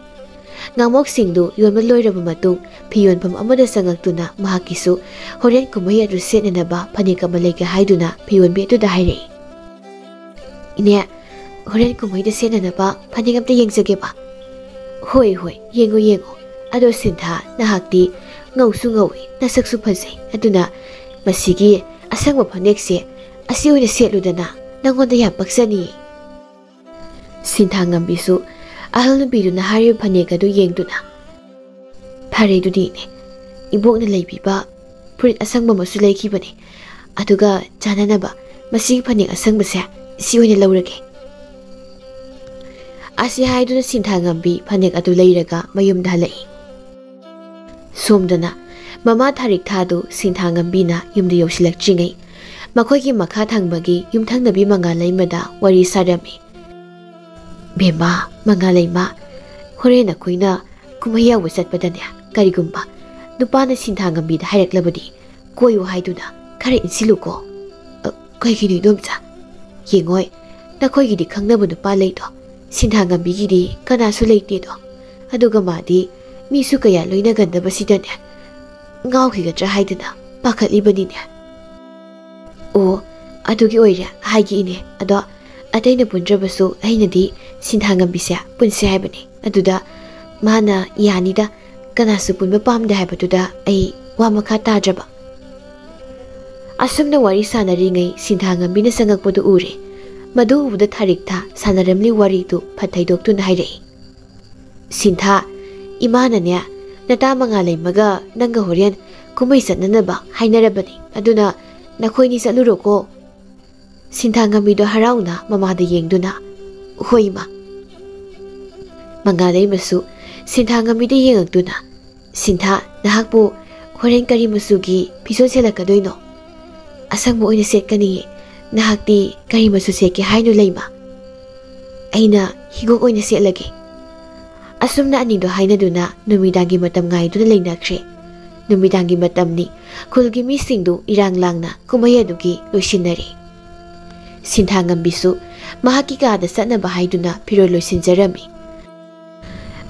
ꯉꯥꯃꯣꯛꯁꯤꯡꯗꯨ ꯌꯣꯟꯕ ꯂꯣꯏꯔꯕ ꯃꯇꯨꯡ ꯐꯤ ꯌꯣꯟꯐꯝ ꯑꯃꯗ ꯆꯪꯉꯛꯇꯨꯅ ꯃꯍꯥꯛꯀꯤꯁꯨ ꯍꯣꯔꯦꯟ ꯀꯨꯝꯍꯩ ꯑꯗꯨ ꯁꯦꯠꯅꯅꯕ ꯐꯅꯦꯛ ꯑꯃ ꯂꯩꯒꯦ ꯍꯥꯏꯗꯨꯅ ꯐꯤꯌꯣꯟꯕꯤ ꯑꯗꯨꯗ ꯍꯥꯏꯔꯛꯏ꯫ "ꯏꯅꯦ, ꯍꯣꯔꯦꯟ ꯀꯨꯝꯍꯩꯗ ꯁꯦꯠꯅꯅꯕ ꯐꯅꯦꯛ ꯑꯝꯇ ꯌꯦꯡꯖꯒꯦꯕ꯫" "ꯍꯣꯏ, ꯍꯣꯏ, ꯌꯦꯡꯉꯨ, ꯌꯦꯡꯉꯨ꯫ ꯑꯗꯣ ꯁꯤꯟꯊꯥ, ꯅꯍꯥꯛꯇꯤ ꯉꯧꯁꯨ ꯉꯧꯏ, ꯅꯁꯛꯁꯨ ꯐꯖꯩ꯫ ꯑꯗꯨꯅ ꯃꯁꯤꯒꯤ ꯑꯁꯪꯕ ꯐꯅꯦꯛꯁꯦ ꯑꯁꯤ ꯑꯣꯏꯅ ꯁꯦꯠꯂꯨꯗꯅ, ꯅꯪꯉꯣꯟꯗ ꯌꯥꯝ ꯄꯛꯆꯅꯤꯌꯦ꯫" ꯁꯤꯟꯊꯥꯉꯝꯕꯤꯁꯨ ꯑꯍꯜ ꯅꯨꯄꯤꯗꯨꯅ ꯍꯥꯏꯔꯤꯕ ꯐꯅꯦꯛ ꯑꯗꯨ ꯌꯦꯡꯗꯨꯅ, "ꯐꯔꯦ, ꯑꯗꯨꯗꯤ ꯏꯅꯦ, ꯏꯕꯣꯛꯅ ꯂꯩꯕꯤꯕ ꯐꯨꯔꯤꯠ ꯑꯁꯪꯕ ꯑꯃꯁꯨ ꯂꯩꯈꯤꯕꯅꯦ꯫ ꯑꯗꯨꯒ ꯆꯥꯅꯅꯕ ꯃꯁꯤꯒꯤ ꯐꯅꯦꯛ ꯑꯁꯪꯕꯁꯦ ꯁꯤ ꯑꯣꯏꯅ ꯂꯧꯔꯒꯦ꯫" ꯑꯁꯤ ꯍꯥꯏꯗꯨꯅ ꯁꯤꯟꯊꯥꯉꯝꯕꯤ ꯐꯅꯦꯛ ꯑꯗꯨ ꯂꯩꯔꯒ ꯃꯌꯨꯝꯗ ꯍꯜꯂꯛꯏ꯫ ꯁꯣꯝꯗꯅ ꯃꯃꯥ ꯊꯥꯔꯤꯛ ꯊꯥꯗꯨ ꯁꯤꯟꯊꯥꯉꯝꯕꯤꯅ ꯌꯨꯝꯗ ꯌꯧꯁꯤꯜꯂꯛꯇ꯭ꯔꯤꯉꯩ ꯃꯈꯣꯏꯒꯤ ꯃꯈꯥ ꯊꯪꯕꯒꯤ ꯌꯨꯝꯊꯪꯅꯕꯤ ꯃꯉꯥꯂꯩꯃꯗ ꯋꯥꯔꯤ ꯁꯥꯔꯝꯃꯤ꯫ "ꯕꯦꯝꯃ, ꯃꯉꯥꯂꯩꯃ, ꯍꯣꯔꯦꯟ ꯑꯩꯈꯣꯏꯅ ꯀꯨꯝꯍꯩ ꯌꯥꯎꯕ ꯆꯠꯄꯗꯅꯦ, ꯀꯔꯤꯒꯨꯝꯕ ꯅꯨꯄꯥꯅ ꯁꯤꯟꯊꯥꯉꯝꯕꯤꯗ ꯍꯥꯏꯔꯛꯂꯕꯗꯤ ꯀꯣꯏꯌꯨ ꯍꯥꯏꯗꯨꯅ ꯈꯔ ꯏꯟꯁꯤꯜꯂꯨꯀꯣ꯫" "ꯑ, ꯀꯩꯒꯤꯅꯣ ꯏꯗꯣꯝꯆꯥ?" "ꯌꯦꯡꯉꯣꯏ, ꯅꯈꯣꯏꯒꯤꯗꯤ ꯈꯪꯅꯕ ꯅꯨꯄꯥ ꯂꯩꯗꯣ, ꯁꯤꯟꯊꯥꯉꯝꯕꯤꯒꯤꯗꯤ ꯀꯅꯥꯁꯨ ꯂꯩꯇꯦꯗꯣ꯫ ꯑꯗꯨꯒ ꯃꯥꯗꯤ ꯃꯤꯁꯨ ꯀꯌꯥ ꯂꯣꯏꯅꯒꯟꯗꯕꯁꯤꯗꯅꯦ, ꯉꯥꯎꯈꯤꯒꯗ꯭ꯔꯥ ꯍꯥꯏꯗꯅ ꯄꯥꯈꯠꯂꯤꯕꯅꯤꯅꯦ꯫" "ꯑꯣ, ꯑꯗꯨꯒꯤ ꯑꯣꯏꯔꯦ ꯍꯥꯏꯒꯦ ꯏꯅꯦ꯫ ꯑꯗꯣ ꯑꯇꯩꯅ ꯄꯨꯟꯗ꯭ꯔꯕꯁꯨ ꯑꯩꯅꯗꯤ ꯁꯤꯟꯊꯥꯉꯝꯕꯤꯁꯦ ꯄꯨꯟꯁꯦ ꯍꯥꯏꯕꯅꯤ꯫ ꯑꯗꯨꯗ ꯃꯥꯅ ꯌꯥꯅꯤꯗ, ꯀꯅꯥꯁꯨ ꯄꯨꯟꯕ ꯄꯥꯝꯗꯦ ꯍꯥꯏꯕꯗꯨꯗ ꯑꯩ ꯋꯥ ꯃꯈꯥ ꯇꯥꯗ꯭ꯔꯕ꯫" ꯑꯁꯨꯝꯅ ꯋꯥꯔꯤ ꯁꯥꯟꯅꯔꯤꯉꯩ ꯁꯤꯟꯊꯥꯉꯝꯕꯤꯅ ꯆꯪꯉꯛꯄꯗꯨ ꯎꯔꯦ꯫ ꯃꯗꯨ ꯎꯕꯗ ꯊꯥꯔꯤꯛ ꯊꯥ ꯁꯥꯟꯅꯔꯝꯂꯤ ꯋꯥꯔꯤꯗꯨ ꯐꯠ ꯊꯩꯗꯣꯛꯇꯨꯅ ꯍꯥꯏꯔꯛꯏ꯫ "ꯁꯤꯟꯊꯥ, ꯏꯃꯥꯅꯅꯦ, ꯅꯇꯥ ꯃꯉꯥꯂꯩꯃꯒ ꯅꯪꯒ ꯍꯣꯔꯦꯟ ꯀꯨꯝꯍꯩ ꯆꯠꯅꯅꯕ ꯍꯥꯏꯅꯔꯕꯅꯤ꯫ ꯑꯗꯨꯅ ꯅꯈꯣꯏꯅꯤ ꯆꯠꯂꯨꯔꯣꯀꯣ꯫" ꯁꯤꯟꯊꯥ ꯉꯝꯕꯤꯗꯣ ꯍꯔꯥꯎꯅ ꯃꯃꯥꯗ ꯌꯦꯡꯗꯨꯅ, "ꯍꯣꯏ, ꯏꯃꯥ"꯫ ꯃꯉꯥꯂꯩꯃꯁꯨ ꯁꯤꯟꯊꯥ ꯉꯝꯕꯤꯗ ꯌꯦꯡꯉꯛꯇꯨꯅ, "ꯁꯤꯟꯊꯥ, ꯅꯍꯥꯛꯄꯨ ꯍꯣꯔꯦꯟ ꯀꯔꯤ ꯃꯆꯨꯒꯤ ꯐꯤꯖꯣꯜ ꯁꯦꯠꯂꯛꯀꯗꯣꯏꯅꯣ?" "ꯑꯁꯪꯕ ꯑꯣꯏꯅ ꯁꯦꯠꯀꯅꯤꯌꯦ꯫ ꯅꯍꯥꯛꯇꯤ ꯀꯔꯤ ꯃꯆꯨ ꯁꯦꯠꯀꯦ ꯍꯥꯏꯅꯣ, ꯂꯩꯃ?" "ꯑꯩꯅ ꯍꯤꯒꯣꯛ ꯑꯣꯏꯅ ꯁꯦꯠꯂꯒꯦ"꯫ ꯑꯁꯨꯝꯅ ꯑꯅꯤꯗꯣ ꯍꯥꯏꯅꯗꯨꯅ ꯅꯨꯃꯤꯗꯥꯡꯒꯤ ꯃꯇꯝ ꯉꯥꯏꯗꯨꯅ ꯂꯩꯅꯈ꯭ꯔꯦ꯫ ꯅꯨꯃꯤꯗꯥꯡꯒꯤ ꯃꯇꯝꯅꯤ꯫ ꯈꯨꯜꯒꯤ ꯃꯤꯁꯤꯡꯗꯨ ꯏꯔꯥꯡ ꯂꯥꯡꯅ ꯀꯨꯝꯍꯩ ꯑꯗꯨꯒꯤ ꯂꯣꯏꯁꯤꯟꯅꯔꯦ꯫ ꯁꯤꯟꯊꯥ ꯉꯝꯕꯤꯁꯨ ꯃꯍꯥꯛꯀꯤ ꯀꯥꯗ ꯆꯠꯅꯕ ꯍꯥꯏꯗꯨꯅ ꯐꯤꯔꯣꯜ ꯂꯣꯏꯁꯤꯟꯖꯔꯝꯃꯤ꯫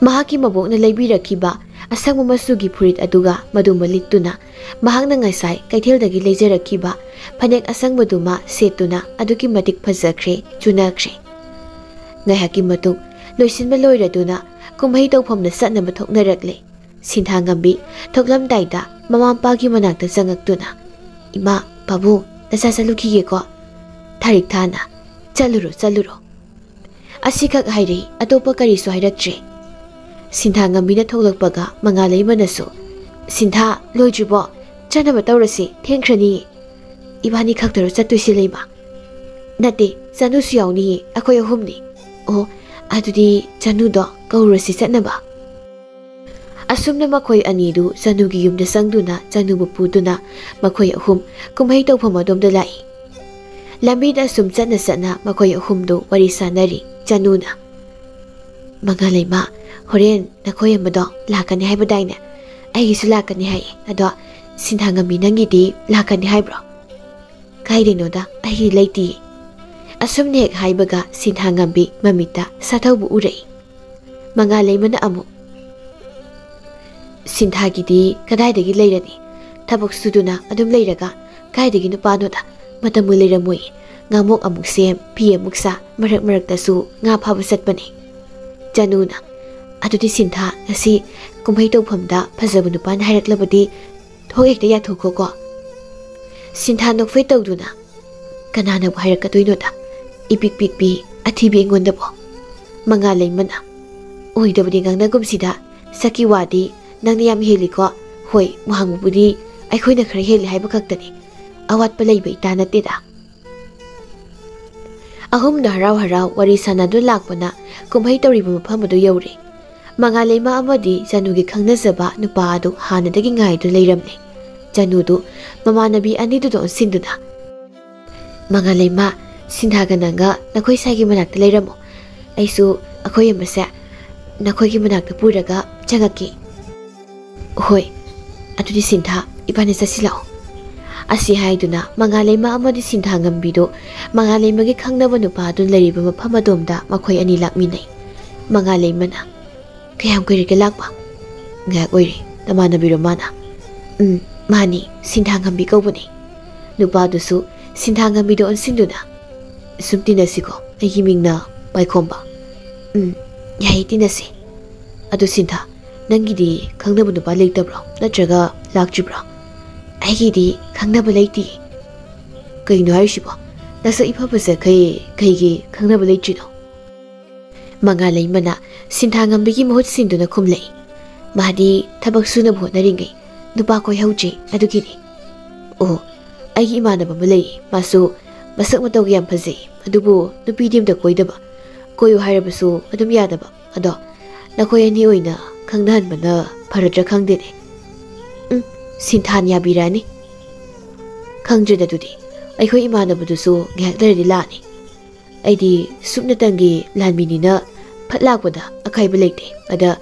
ꯃꯍꯥꯛꯀꯤ ꯃꯕꯣꯛꯅ ꯂꯩꯕꯤꯔꯛꯈꯤꯕ ꯑꯁꯪꯕ ꯃꯆꯨꯒꯤ ꯐꯨꯔꯤꯠ ꯑꯗꯨꯒ ꯃꯗꯨꯃ ꯂꯤꯠꯇꯨꯅ, ꯃꯍꯥꯛꯅ ꯉꯁꯥꯏ ꯀꯩꯊꯦꯜꯗꯒꯤ ꯂꯩꯖꯔꯛꯈꯤꯕ ꯐꯅꯦꯛ ꯑꯁꯪꯕꯗꯨꯃ ꯁꯦꯠꯇꯨꯅ ꯑꯗꯨꯛꯀꯤ ꯃꯇꯤꯛ ꯐꯖꯈ꯭ꯔꯦ, ꯆꯨꯅꯈ꯭ꯔꯦ꯫ ꯉꯥꯏꯍꯥꯛꯀꯤ ꯃꯇꯨꯡ ꯂꯣꯏꯁꯤꯟꯕ ꯂꯣꯏꯔꯗꯨꯅ ꯀꯨꯝꯍꯩ ꯇꯧꯐꯝꯗ ꯆꯠꯅꯕ ꯊꯣꯛꯅꯔꯛꯂꯦ꯫ ꯁꯤꯟꯊꯥꯉꯝꯕꯤ ꯊꯣꯛꯂꯝꯗꯥꯏꯗ ꯃꯃꯥ ꯃꯄꯥꯒꯤ ꯃꯅꯥꯛꯇ ꯆꯪꯉꯛꯇꯨꯅ, "ꯏꯃꯥ, ꯄꯥꯕꯨꯡ, ꯅꯆꯥ ꯆꯠꯂꯨꯈꯤꯒꯦꯀꯣ꯫ ꯊꯥꯔꯤꯛ ꯊꯥꯅ꯫ ꯆꯠꯂꯨꯔꯣ, ꯆꯠꯂꯨꯔꯣ"꯫ ꯑꯁꯤꯈꯛ ꯍꯥꯏꯔꯛꯏ, ꯑꯇꯣꯞꯄ ꯀꯔꯤꯁꯨ ꯍꯥꯏꯔꯛꯇ꯭ꯔꯦ꯫ ꯁꯤꯟꯊꯥꯉꯝꯕꯤꯅ ꯊꯣꯛꯂꯛꯄꯒ ꯃꯉꯥꯂꯩꯃꯅꯁꯨ, "ꯁꯤꯟꯊꯥ, ꯂꯣꯏꯗ꯭ꯔꯤꯕꯣ? ꯆꯠꯅꯕ ꯇꯧꯔꯁꯤ, ꯊꯦꯡꯈ꯭ꯔꯅꯤ"꯫ "ꯏꯕꯥꯅꯤ ꯈꯛꯇꯔꯣ ꯆꯠꯇꯣꯏꯁꯤ, ꯂꯩꯃ?" "ꯅꯠꯇꯦ, ꯆꯅꯨꯁꯨ ꯌꯥꯎꯅꯤꯌꯦ, ꯑꯩꯈꯣꯏ ꯑꯍꯨꯝꯅꯤ"꯫ "ꯑꯣ, ꯑꯗꯨꯗꯤ ꯆꯅꯨꯗꯣ ꯀꯧꯔꯨꯔꯁꯤ ꯆꯠꯅꯕ"꯫ ꯑꯁꯨꯝꯅ ꯃꯈꯣꯏ ꯑꯅꯤꯗꯨ ꯆꯅꯨꯒꯤ ꯌꯨꯝꯗ ꯆꯪꯗꯨꯅ ꯆꯅꯨꯕꯨ ꯄꯨꯗꯨꯅ ꯃꯈꯣꯏ ꯑꯍꯨꯝ ꯀꯨꯝꯍꯩ ꯇꯧꯐꯝ ꯑꯗꯣꯝꯗ ꯂꯥꯛꯏ꯫ ꯂꯝꯕꯤꯗ ꯑꯁꯨꯝ ꯆꯠꯅ ꯆꯠꯅ ꯃꯈꯣꯏ ꯑꯍꯨꯝꯗꯨ ꯋꯥꯔꯤ ꯁꯥꯟꯅꯔꯤ꯫ ꯆꯅꯨꯅ, "ꯃꯉꯥꯂꯩꯃ, ꯍꯣꯔꯦꯟ ꯅꯈꯣꯏ ꯑꯃꯗꯣ ꯂꯥꯛꯀꯅꯤ ꯍꯥꯏꯕꯗꯥꯏꯅꯦ? ꯑꯩꯒꯤꯁꯨ ꯂꯥꯛꯀꯅꯤ ꯍꯥꯏꯌꯦ꯫ ꯑꯗꯣ ꯁꯤꯟꯊꯥꯉꯝꯕꯤ, ꯅꯪꯒꯤꯗꯤ ꯂꯥꯛꯀꯅꯤ ꯍꯥꯏꯕ꯭ꯔꯣ?" "ꯀꯥꯏꯗꯩꯅꯣꯗ, ꯑꯩꯒꯤ ꯂꯩꯇꯤꯌꯦ"꯫ ꯑꯁꯨꯝꯅ ꯍꯦꯛ ꯍꯥꯏꯕꯒ ꯁꯤꯟꯊꯥꯉꯝꯕꯤ ꯃꯃꯤꯠꯇ ꯁꯥꯊꯧꯕ ꯎꯔꯛꯏ꯫ ꯃꯉꯥꯂꯩꯃꯅ ꯑꯃꯨꯛ, "ꯁꯤꯟꯊꯥꯒꯤꯗꯤ ꯀꯗꯥꯏꯗꯒꯤ ꯂꯩꯔꯅꯤ? ꯊꯕꯛ ꯁꯨꯗꯨꯅ ꯑꯗꯨꯝ ꯂꯩꯔꯒ ꯀꯥꯏꯗꯒꯤ ꯅꯨꯄꯥꯅꯣꯗ? ꯃꯇꯝꯕꯨ ꯂꯩꯔꯝꯃꯣꯏ꯫ ꯉꯥꯃꯣꯛ ꯑꯃꯨꯛ ꯁꯦꯝ, ꯐꯤ ꯑꯃꯨꯛ ꯁꯥ, ꯃꯔꯛ ꯃꯔꯛꯇꯁꯨ ꯉꯥ ꯐꯥꯕ ꯆꯠꯄꯅꯤ"꯫ ꯆꯅꯨꯅ, "ꯑꯗꯨꯗꯤ ꯁꯤꯟꯊꯥ, ꯉꯁꯤ ꯀꯨꯝꯍꯩ ꯇꯧꯐꯝꯗ ꯐꯖꯕ ꯅꯨꯄꯥꯅ ꯍꯥꯏꯔꯛꯂꯕꯗꯤ ꯊꯣꯛ ꯍꯦꯛꯇ ꯌꯥꯊꯣꯛꯈꯣꯀꯣ"꯫ ꯁꯤꯟꯊꯥ ꯅꯣꯛꯐꯦꯠ ꯇꯧꯗꯨꯅ, "ꯀꯅꯥꯅꯕꯨ ꯍꯥꯏꯔꯛꯀꯗꯣꯏꯅꯣꯗ? ꯏꯄꯤꯛ ꯄꯤꯛꯄꯤ ꯑꯊꯤꯕꯤ ꯑꯩꯉꯣꯟꯗꯕꯨ"꯫ ꯃꯉꯥꯂꯩꯃꯅ, "ꯑꯣꯏꯗꯕꯗꯤ ꯉꯥꯡꯅꯒꯨꯝꯁꯤꯗ, ꯁꯛꯀꯤ ꯋꯥꯗꯤ ꯅꯪꯅ ꯌꯥꯝ ꯍꯦꯜꯂꯤꯀꯣ꯫ ꯍꯣꯏ, ꯋꯥꯡꯕꯕꯨꯗꯤ ꯑꯩꯈꯣꯏꯅ ꯈꯔ ꯍꯦꯜꯂꯤ ꯍꯥꯏꯕ ꯈꯛꯇꯅꯤ, ꯑꯋꯥꯠꯄ ꯂꯩꯕ ꯏꯇꯥ ꯅꯠꯇꯦꯗ"꯫ ꯑꯍꯨꯝꯗꯣ ꯍꯔꯥꯎ ꯍꯔꯥꯎ ꯋꯥꯔꯤ ꯁꯥꯟꯅꯗꯨꯅ ꯂꯥꯛꯄꯅ ꯀꯨꯝꯍꯩ ꯇꯧꯔꯤꯕ ꯃꯐꯝ ꯑꯗꯨ ꯌꯧꯔꯦ꯫ ꯃꯉꯥꯂꯩꯃ ꯑꯃꯗꯤ ꯖꯥꯅꯨꯒꯤ ꯈꯪꯅꯖꯕ ꯅꯨꯄꯥ ꯑꯗꯨ ꯍꯥꯟꯅꯗꯒꯤ ꯉꯥꯏꯗꯨꯅ ꯂꯩꯔꯝꯂꯦ꯫ ꯖꯥꯅꯨꯗꯨ ꯃꯃꯥꯟꯅꯕꯤ ꯑꯅꯤꯗꯨꯗ ꯑꯣꯟꯁꯤꯟꯗꯨꯅ, "ꯃꯉꯥꯂꯩꯃ, ꯁꯤꯟꯊꯥꯒ ꯅꯪꯒ ꯅꯈꯣꯏ ꯁꯥꯏꯒꯤ ꯃꯅꯥꯛꯇ ꯂꯩꯔꯝꯃꯣ꯫ ꯑꯩꯁꯨ ꯑꯩꯈꯣꯏ ꯑꯃꯁꯦ ꯅꯈꯣꯏꯒꯤ ꯃꯅꯥꯛꯇ ꯄꯨꯔꯒ ꯆꯪꯉꯛꯀꯦ꯫" "ꯍꯣꯏ, ꯑꯗꯨꯗꯤ ꯁꯤꯟꯊꯥ, ꯏꯕꯥꯅꯤ ꯆꯠꯁꯤ ꯂꯥꯛꯑꯣ꯫" ꯑꯁꯤ ꯍꯥꯏꯗꯨꯅ ꯃꯉꯥꯂꯩꯃ ꯑꯃꯗꯤ ꯁꯤꯟꯊꯥꯉꯝꯕꯤꯗꯨ ꯃꯉꯥꯂꯩꯃꯒꯤ ꯈꯪꯅꯕ ꯅꯨꯄꯥꯗꯨꯅ ꯂꯩꯔꯤꯕ ꯃꯐꯝ ꯑꯗꯣꯝꯗ ꯃꯈꯣꯏ ꯑꯅꯤ ꯂꯥꯛꯃꯤꯟꯅꯩ꯫ ꯃꯉꯥꯂꯩꯃꯅ, "ꯀꯌꯥꯝ ꯀꯨꯏꯔꯒꯦ ꯂꯥꯛꯄ?" "ꯉꯥꯏꯍꯥꯛ ꯑꯣꯏꯔꯦ, ꯅꯃꯥꯟꯅꯕꯤꯔꯣ ꯃꯥꯅ?" "ꯎꯝ, ꯃꯥꯅꯤ, ꯁꯤꯟꯊꯥꯉꯝꯕꯤ ꯀꯧꯕꯅꯤ꯫" ꯅꯨꯄꯥꯗꯨꯁꯨ ꯁꯤꯟꯊꯥꯉꯝꯕꯤꯗ ꯑꯣꯟꯁꯤꯟꯗꯨꯅ, "ꯁꯨꯝ ꯇꯤꯟꯅꯁꯤꯀꯣ, ꯑꯩꯒꯤ ꯃꯤꯡꯅ ꯄꯥꯏꯈꯣꯝꯕ꯫" "ꯎꯝ, ꯌꯥꯏꯌꯦ, ꯇꯤꯟꯅꯁꯤ꯫ ꯑꯗꯨ ꯁꯤꯟꯊꯥ, ꯅꯪꯒꯤꯗꯤ ꯈꯪꯅꯕ ꯅꯨꯄꯥ ꯂꯩꯇꯕ꯭ꯔꯣ? ꯅꯠꯇ꯭ꯔꯒ ꯂꯥꯛꯇ꯭ꯔꯤꯕ꯭ꯔꯣ?" "ꯑꯩꯒꯤꯗꯤ ꯈꯪꯅꯕ ꯂꯩꯇꯤꯌꯦ꯫" "ꯀꯩꯅꯣ ꯍꯥꯏꯔꯤꯁꯤꯕꯣ? ꯅꯁꯛ ꯏꯐ ꯐꯖꯈꯩ ꯀꯩꯒꯤ ꯈꯪꯅꯕ ꯂꯩꯇ꯭ꯔꯤꯅꯣ?" ꯃꯉꯥꯂꯩꯃꯅ ꯁꯤꯟꯊꯥꯉꯝꯕꯤꯒꯤ ꯃꯍꯨꯠ ꯁꯤꯟꯗꯨꯅ ꯈꯨꯝꯂꯛꯏ꯫ "ꯃꯥꯗꯤ ꯊꯕꯛ ꯁꯨꯅꯕ ꯍꯣꯠꯅꯔꯤꯉꯩ ꯅꯨꯄꯥ ꯀꯣꯏꯍꯧꯗ꯭ꯔꯦ, ꯑꯗꯨꯒꯤꯅꯤ꯫" "ꯑꯣ, ꯑꯩꯒꯤ ꯏꯃꯥꯟꯅꯕ ꯑꯃ ꯂꯩꯌꯦ, ꯃꯥꯁꯨ ꯃꯁꯛ ꯃꯇꯧꯒ ꯌꯥꯝ ꯐꯖꯩ, ꯑꯗꯨꯕꯨ ꯅꯨꯄꯤꯗꯤ ꯑꯝꯇ ꯀꯣꯏꯗꯕ꯫ ꯀꯣꯏꯌꯨ ꯍꯥꯏꯔꯕꯁꯨ ꯑꯗꯨꯝ ꯌꯥꯗꯕ꯫ ꯑꯗꯣ ꯅꯈꯣꯏ ꯑꯅꯤ ꯑꯣꯏꯅ ꯈꯪꯅꯍꯟꯕꯅ ꯐꯔꯗ꯭ꯔꯥ ꯈꯪꯗꯦꯅꯦ꯫" "ꯎꯝ, ꯁꯤꯟꯊꯥꯅ ꯌꯥꯕꯤꯔꯛꯑꯅꯤ꯫" "ꯈꯪꯗ꯭ꯔꯦꯗ ꯑꯗꯨꯗꯤ, ꯑꯩꯈꯣꯏ ꯏꯃꯥꯟꯅꯕꯗꯨꯁꯨ ꯉꯥꯏꯍꯥꯛ ꯂꯩꯔꯗꯤ ꯂꯥꯛꯑꯅꯤ꯫ ꯑꯩꯗꯤ ꯁꯨꯞꯅꯇꯪꯒꯤ ꯂꯥꯟꯃꯤꯅꯤꯅ ꯐꯠ ꯂꯥꯛꯄꯗ ꯑꯀꯥꯏꯕ ꯂꯩꯇꯦ꯫ ꯑꯗ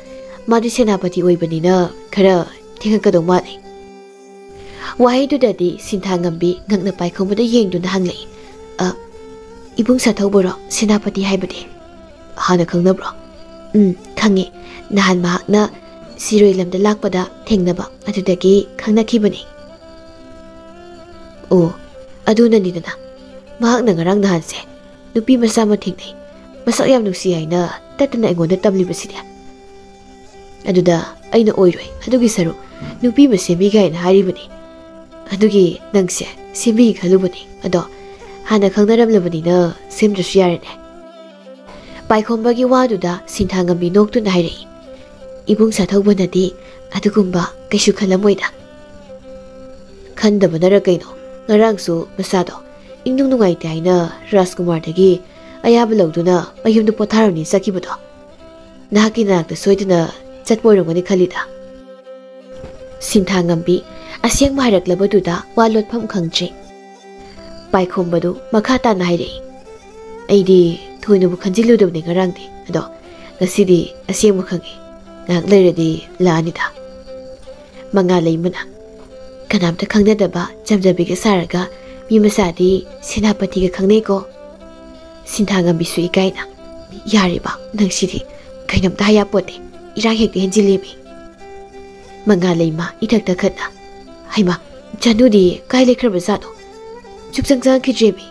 ꯃꯥꯗꯤ ꯁꯦꯅꯥꯄꯇꯤ ꯑꯣꯏꯕꯅꯤꯅ ꯈꯔ ꯊꯦꯡꯉꯛꯀꯗꯧ ꯃꯥꯜꯂꯦ꯫" ꯋꯥꯍꯩꯗꯨꯗꯗꯤ ꯁꯤꯟꯊꯥꯉꯝꯕꯤ ꯉꯛꯅ ꯄꯥꯏꯈꯣꯝꯕꯗ ꯌꯦꯡꯗꯨꯅ ꯍꯪꯂꯛꯏ, "ꯑ, ꯏꯕꯨꯡ ꯁꯥꯊꯧꯕꯔꯣ ꯁꯦꯅꯥꯄꯇꯤ ꯍꯥꯏꯕꯗꯤ?" "ꯍꯥꯟꯅ ꯈꯪꯅꯕ꯭ꯔꯣ?" "ꯎꯝ, ꯈꯪꯉꯤ꯫ ꯅꯍꯥꯟ ꯃꯍꯥꯛꯅ ꯁꯤꯔꯣꯏ ꯂꯝꯗ ꯂꯥꯛꯄꯗ ꯊꯦꯡꯅꯕ, ꯑꯗꯨꯗꯒꯤ ꯈꯪꯅꯈꯤꯕꯅꯤ꯫" "ꯑꯣ, ꯑꯗꯨꯅꯅꯤꯗꯅ꯫ ꯃꯍꯥꯛꯅ ꯉꯔꯥꯡ ꯅꯍꯥꯟꯁꯦ ꯅꯨꯄꯤ ꯃꯆꯥ ꯑꯃ ꯊꯦꯡꯅꯩ, ꯃꯁꯛ ꯌꯥꯝ ꯅꯨꯡꯁꯤ ꯍꯥꯏꯅ ꯇꯠꯇꯅ ꯑꯩꯉꯣꯟꯗ ꯇꯝꯂꯤꯕꯁꯤꯗꯤ꯫ ꯑꯗꯨꯗ ꯑꯩꯅ ꯑꯣꯏꯔꯣꯏ, ꯑꯗꯨꯒꯤ ꯁꯔꯨꯛ ꯅꯨꯄꯤ ꯑꯃ ꯁꯦꯝꯕꯤꯒꯦ ꯍꯥꯏꯅ ꯍꯥꯏꯔꯤꯕꯅꯤ꯫ ꯑꯗꯨꯒꯤ ꯅꯪꯁꯦ ꯁꯦꯝꯕꯤꯒꯦ ꯈꯜꯂꯨꯕꯅꯤ꯫ ꯑꯗꯣ ꯍꯥꯟꯅ ꯈꯪꯅꯔꯝꯂꯕꯅꯤꯅ ꯁꯦꯝꯗ꯭ꯔꯁꯨ ꯌꯥꯔꯦꯅꯦ꯫" ꯄꯥꯏꯈꯣꯝꯕꯒꯤ ꯋꯥꯗꯨꯗ ꯁꯤꯟꯊꯥꯉꯝꯕꯤ ꯅꯣꯛꯇꯨꯅ ꯍꯥꯏꯔꯛꯏ, "ꯏꯕꯨꯡ ꯁꯥꯊꯧꯕꯅꯗꯤ ꯑꯗꯨꯒꯨꯝꯕ ꯀꯩꯁꯨ ꯈꯜꯂꯝꯃꯣꯏꯗ꯫" "ꯈꯟꯗꯕꯅꯔ ꯀꯩꯅꯣ, ꯉꯔꯥꯡꯁꯨ ꯃꯆꯥꯗꯣ ꯏꯪꯅꯨꯡ ꯅꯨꯡꯉꯥꯏꯇꯦ ꯍꯥꯏꯅ ꯔꯥꯖꯀꯨꯃꯥꯔꯗꯒꯤ ꯑꯌꯥꯕ ꯂꯧꯗꯨꯅ ꯃꯌꯨꯝꯗ ꯄꯣꯊꯥꯔꯨꯅꯤ ꯆꯠꯈꯤꯕꯗꯣ꯫ ꯅꯍꯥꯛꯀꯤ ꯅꯥꯛꯇ ꯁꯣꯏꯗꯅ ꯆꯠꯄ ꯑꯣꯏꯔꯝꯒꯅꯤ ꯈꯜꯂꯤꯗ꯫ ꯁꯤꯟꯊꯥ ꯉꯝꯕꯤ ꯑꯁꯦꯡꯕ ꯍꯥꯏꯔꯛꯂꯕꯗꯨꯗ ꯋꯥ ꯂꯣꯠꯐꯝ ꯈꯪꯗ꯭ꯔꯦ꯫ ꯄꯥꯏꯈꯣꯝꯕꯗꯨ ꯃꯈꯥ ꯇꯥꯅ ꯍꯥꯏꯔꯛꯏ, "ꯑꯩꯗꯤ ꯊꯣꯏꯅꯕꯨ ꯈꯟꯖꯤꯜꯂꯨꯗꯕꯅꯤ ꯉꯔꯥꯡꯗꯤ, ꯑꯗꯣ ꯉꯁꯤꯗꯤ ꯑꯁꯦꯡꯕ ꯈꯪꯉꯤ꯫ ꯉꯥꯏꯍꯥꯛ ꯂꯩꯔꯗꯤ ꯂꯥꯛꯑꯅꯤꯗ꯫" ꯃꯉꯥ ꯂꯩꯃꯅ, "ꯀꯅꯥꯝꯇ ꯈꯪꯅꯗꯕ ꯆꯝꯖꯕꯤꯒ ꯁꯥꯔꯒ ꯃꯤ ꯃꯆꯥꯗꯤ ꯁꯦꯅꯥꯄꯇꯤꯒ ꯈꯪꯅꯩꯀꯣ꯫" ꯁꯤꯟꯊꯥꯉꯝꯕꯤꯁꯨ ꯏꯀꯥꯏꯅ, "ꯌꯥꯔꯦꯕ, ꯅꯪꯁꯤꯗꯤ ꯀꯩꯅꯣꯝꯇ ꯍꯥꯏꯌꯥꯄꯣꯠꯇꯦ, ꯏꯔꯥꯡ ꯍꯦꯛꯇ ꯍꯦꯟꯖꯤꯜꯂꯦꯃꯤ꯫" ꯃꯉꯥ ꯂꯩꯃ ꯏꯊꯛ ꯊꯛꯈꯠꯅ, "ꯍꯩꯃꯥ, ꯆꯅꯨꯗꯤ ꯀꯥꯏ ꯂꯩꯈ꯭ꯔꯕꯖꯥꯠꯅꯣ? ꯁꯨꯛꯆꯪ ꯆꯪꯉꯛꯈꯤꯗ꯭ꯔꯦꯃꯤ꯫"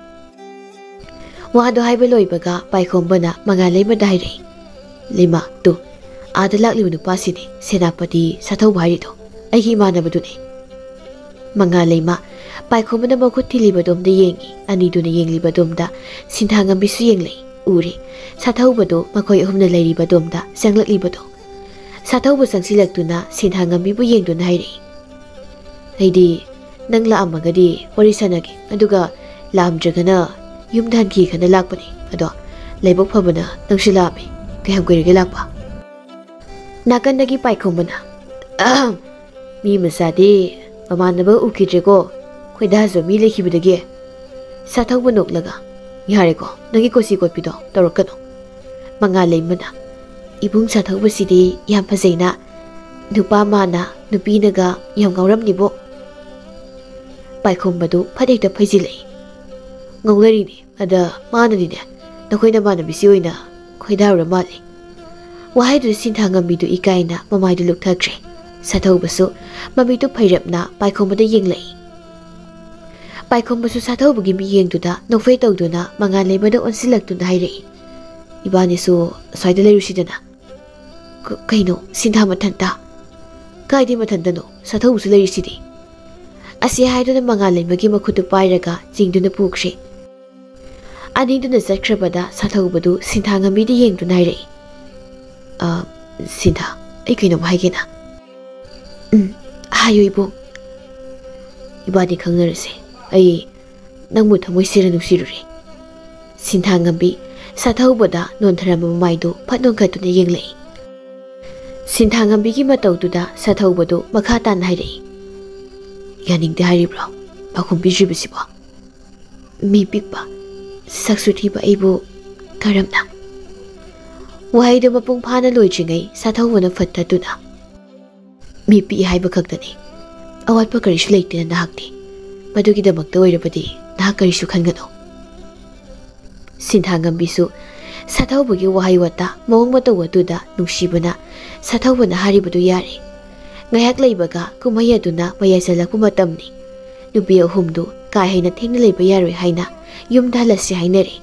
ꯋꯥꯗꯣ ꯍꯥꯏꯕ ꯂꯣꯏꯕꯒ ꯄꯥꯏꯈꯣꯝꯕꯅ ꯃꯉꯥ ꯂꯩꯃꯗ ꯍꯥꯏꯔꯛꯏ, "ꯂꯩꯃ, ꯇꯨ, ꯑꯥꯗ ꯂꯥꯛꯂꯤꯕ ꯅꯨꯄꯥꯁꯤꯅꯦ ꯁꯦꯅꯥꯄꯇꯤ ꯁꯥꯊꯧꯕ ꯍꯥꯏꯔꯤꯗꯣ, ꯑꯩꯒꯤ ꯏꯃꯥꯟꯅꯕꯗꯨꯅꯦ꯫" ꯃꯉꯥ ꯂꯩꯃ ꯄꯥꯏꯈꯣꯝꯕꯅ ꯃꯈꯨꯠ ꯊꯤꯜꯂꯤꯕꯗꯣꯝꯗ ꯌꯦꯡꯉꯤ꯫ ꯑꯅꯤꯗꯨꯅ ꯌꯦꯡꯂꯤꯕꯗꯣꯝꯗ ꯁꯤꯟꯊꯥꯉꯝꯕꯤꯁꯨ ꯌꯦꯡꯂꯛꯏ꯫ ꯎꯔꯦ, ꯁꯥꯊꯧꯕꯗꯣ ꯃꯈꯣꯏ ꯑꯍꯨꯝꯅ ꯂꯩꯔꯤꯕꯗꯣꯝꯗ ꯆꯪꯂꯛꯂꯤꯕꯗꯣ꯫ ꯁꯥꯊꯧꯕ ꯆꯪꯁꯤꯜꯂꯛꯇꯨꯅ ꯁꯤꯟꯊꯥꯉꯝꯕꯤꯕꯨ ꯌꯦꯡꯗꯨꯅ ꯍꯥꯏꯔꯛꯏ, "ꯑꯩꯗꯤ ꯅꯪ ꯂꯥꯛꯑꯝꯃꯒꯗꯤ ꯋꯥꯔꯤ ꯁꯥꯟꯅꯒꯦ, ꯑꯗꯨꯒ ꯂꯥꯛꯑꯝꯗ꯭ꯔꯒꯅ ꯌꯨꯝꯗ ꯍꯟꯈꯤꯒꯦꯅ ꯂꯥꯛꯄꯅꯦ꯫ ꯑꯗꯣ ꯂꯥꯏꯕꯛ ꯐꯕꯅ ꯅꯪꯁꯨ ꯂꯥꯛꯑꯝꯃꯦ꯫ ꯀꯌꯥꯝ ꯀꯨꯏꯔꯒꯦ ꯂꯥꯛꯄ?" ꯅꯥꯀꯟꯗꯒꯤ ꯄꯥꯏꯈꯣꯝꯕꯅ, "ꯑꯍꯝ, ꯃꯤ ꯃꯆꯥꯗꯤ ꯃꯃꯥꯟꯅꯕ ꯎꯈꯤꯗ꯭ꯔꯦꯀꯣ, ꯈꯣꯏꯗꯥꯖꯕ ꯃꯤ ꯂꯩꯈꯤꯕꯗꯒꯤ꯫" ꯁꯥꯊꯧꯕ ꯅꯣꯛꯂꯒ, "ꯌꯥꯔꯦꯀꯣ, ꯅꯪꯒꯤ ꯀꯣꯆꯤ ꯀꯣꯠꯄꯤꯗꯣ ꯇꯧꯔꯛꯀꯅꯨ꯫" ꯃꯉꯥ ꯂꯩꯃꯅ, "ꯏꯕꯨꯡ ꯁꯥꯊꯧꯕꯁꯤꯗꯤ ꯌꯥꯝ ꯐꯖꯩꯅ, ꯅꯨꯄꯥ ꯃꯥꯅ ꯅꯨꯄꯤꯅꯒ ꯌꯥꯝ ꯉꯥꯎꯔꯝꯅꯤꯕꯣ꯫" ꯄꯥꯏꯈꯣꯝꯕꯗꯨ ꯐꯠ ꯍꯦꯛꯇ ꯐꯩꯖꯤꯜꯂꯛꯏ꯫ "ꯉꯥꯎꯅꯔꯤꯅꯦ꯫ ꯑꯗ ꯃꯥꯅꯗꯤꯅꯦ, ꯅꯈꯣꯏ ꯅꯃꯥꯟꯅꯕꯤꯁꯤ ꯑꯣꯏꯅ ꯈꯣꯏꯗꯥꯔꯨꯔ ꯃꯥꯜꯂꯦ꯫" ꯋꯥꯍꯩꯗꯨꯗ ꯁꯤꯟꯊꯥꯉꯝꯕꯤꯗꯨ ꯏꯀꯥꯏꯅ ꯃꯃꯥꯏꯗꯨ ꯂꯨꯞꯊꯈ꯭ꯔꯦ꯫ ꯁꯥꯊꯧꯕꯁꯨ ꯃꯃꯤꯠꯇꯨ ꯐꯩꯔꯞꯅ ꯄꯥꯏꯈꯣꯝꯕꯗ ꯌꯦꯡꯂꯛꯏ꯫ ꯄꯥꯏꯈꯣꯝꯕꯁꯨ ꯁꯥꯊꯧꯕꯒꯤ ꯃꯤꯠꯌꯦꯡꯗꯨꯗ ꯅꯣꯛꯐꯦ ꯇꯧꯗꯨꯅ ꯃꯉꯥꯜ ꯂꯩꯃꯗ ꯑꯣꯟꯁꯤꯜꯂꯛꯇꯨꯅ ꯍꯥꯏꯔꯛꯏ, "ꯏꯕꯥꯅꯤꯁꯨ ꯑꯁ꯭ꯋꯥꯏꯗ ꯂꯩꯔꯨꯁꯤꯗꯅ꯫" "ꯀ-, ꯀꯩꯅꯣ, ꯁꯤꯟꯊꯥ ꯃꯊꯟꯇ?" "ꯀꯥꯏꯗꯩ ꯃꯊꯟꯇꯅꯣ? ꯁꯥꯊꯧꯕꯁꯨ ꯂꯩꯔꯤꯁꯤꯗꯤ꯫" ꯑꯁꯤ ꯍꯥꯏꯗꯨꯅ ꯃꯉꯥꯜ ꯂꯩꯃꯒꯤ ꯃꯈꯨꯠꯇꯨ ꯄꯥꯏꯔꯒ ꯆꯤꯡꯗꯨꯅ ꯄꯨꯈ꯭ꯔꯦ꯫ ꯑꯅꯤꯗꯨꯅ ꯆꯠꯈ꯭ꯔꯕꯗ ꯁꯥꯊꯧꯕꯗꯨ ꯁꯤꯟꯊꯥꯉꯝꯕꯤꯗ ꯌꯦꯡꯗꯨꯅ ꯍꯥꯏꯔꯛꯏ, "ꯑ, ꯁꯤꯟꯊꯥ, ꯑꯩ ꯀꯩꯅꯣꯝ ꯍꯥꯏꯒꯦꯅ꯫" "ꯎꯝ, ꯍꯥꯏꯌꯨ ꯏꯕꯨꯡ꯫" "ꯏꯕꯥꯅꯤ ꯈꯪꯅꯔꯁꯦ꯫ ꯑꯩ ꯅꯪꯕꯨ ꯊꯃꯣꯏ ꯁꯦꯡꯅ ꯅꯨꯡꯁꯤꯔꯨꯔꯦ꯫ ꯁꯤꯟꯊꯥꯉꯝꯕꯤ ꯁꯥꯊꯧꯕꯗ ꯅꯣꯟꯊꯔꯝꯕ ꯃꯃꯥꯏꯗꯨ ꯐꯠ ꯅꯣꯟꯈꯠꯇꯨꯅ ꯌꯦꯡꯂꯛꯏ꯫ ꯁꯤꯟꯊꯥꯉꯝꯕꯤꯒꯤ ꯃꯇꯧꯗꯨꯗ ꯁꯥꯊꯧꯕꯗꯨ ꯃꯈꯥ ꯇꯥꯅ ꯍꯥꯏꯔꯛꯏ꯫ "ꯌꯥꯅꯤꯡꯗꯦ ꯍꯥꯏꯔꯤꯕ꯭ꯔꯣ? ꯄꯥꯎꯈꯨꯝ ꯄꯤꯗ꯭ꯔꯤꯕꯁꯤꯕꯣ? ꯃꯤ ꯄꯤꯛꯄ, ꯁꯛꯁꯨ ꯊꯤꯕ ꯑꯩꯕꯨ ꯀꯔꯝꯅ?" ꯋꯥꯍꯩꯗꯨ ꯃꯄꯨꯡ ꯐꯥꯅ ꯂꯣꯏꯗ꯭ꯔꯤꯉꯩ ꯁꯥꯊꯧꯕꯅ ꯐꯠ ꯇꯠꯇꯨꯅ, "ꯃꯤ ꯄꯤꯛꯏ ꯍꯥꯏꯕ ꯈꯛꯇꯅꯤ꯫ ꯑꯋꯥꯠꯄ ꯀꯔꯤꯁꯨ ꯂꯩꯇꯦꯅ ꯅꯍꯥꯛꯇꯤ꯫ ꯃꯗꯨꯒꯤꯗꯃꯛꯇ ꯑꯣꯏꯔꯕꯗꯤ ꯅꯍꯥꯛ ꯀꯔꯤꯁꯨ ꯈꯟꯒꯅꯨ꯫" ꯁꯤꯟꯊꯥꯉꯝꯕꯤꯁꯨ ꯁꯥꯊꯧꯕꯒꯤ ꯋꯥꯍꯩ ꯋꯥꯇꯥ ꯃꯑꯣꯡ ꯃꯇꯧ ꯑꯗꯨꯗ ꯅꯨꯡꯁꯤꯕꯅ ꯁꯥꯊꯧꯕꯅ ꯍꯥꯏꯔꯤꯕꯗꯨ ꯌꯥꯔꯦ꯫ ꯉꯥꯏꯍꯥꯛ ꯂꯩꯕꯒ ꯀꯨꯝꯍꯩ ꯑꯗꯨꯅ ꯃꯌꯥꯏ ꯆꯜꯂꯛꯄ ꯃꯇꯝꯅꯤ꯫ ꯅꯨꯄꯤ ꯑꯍꯨꯝꯗꯨ ꯀꯥ ꯍꯦꯟꯅ ꯊꯦꯡꯅ ꯂꯩꯕ ꯌꯥꯔꯣꯏ ꯍꯥꯏꯅ ꯌꯨꯝꯗ ꯍꯜꯂꯁꯤ ꯍꯥꯏꯅꯔꯦ꯫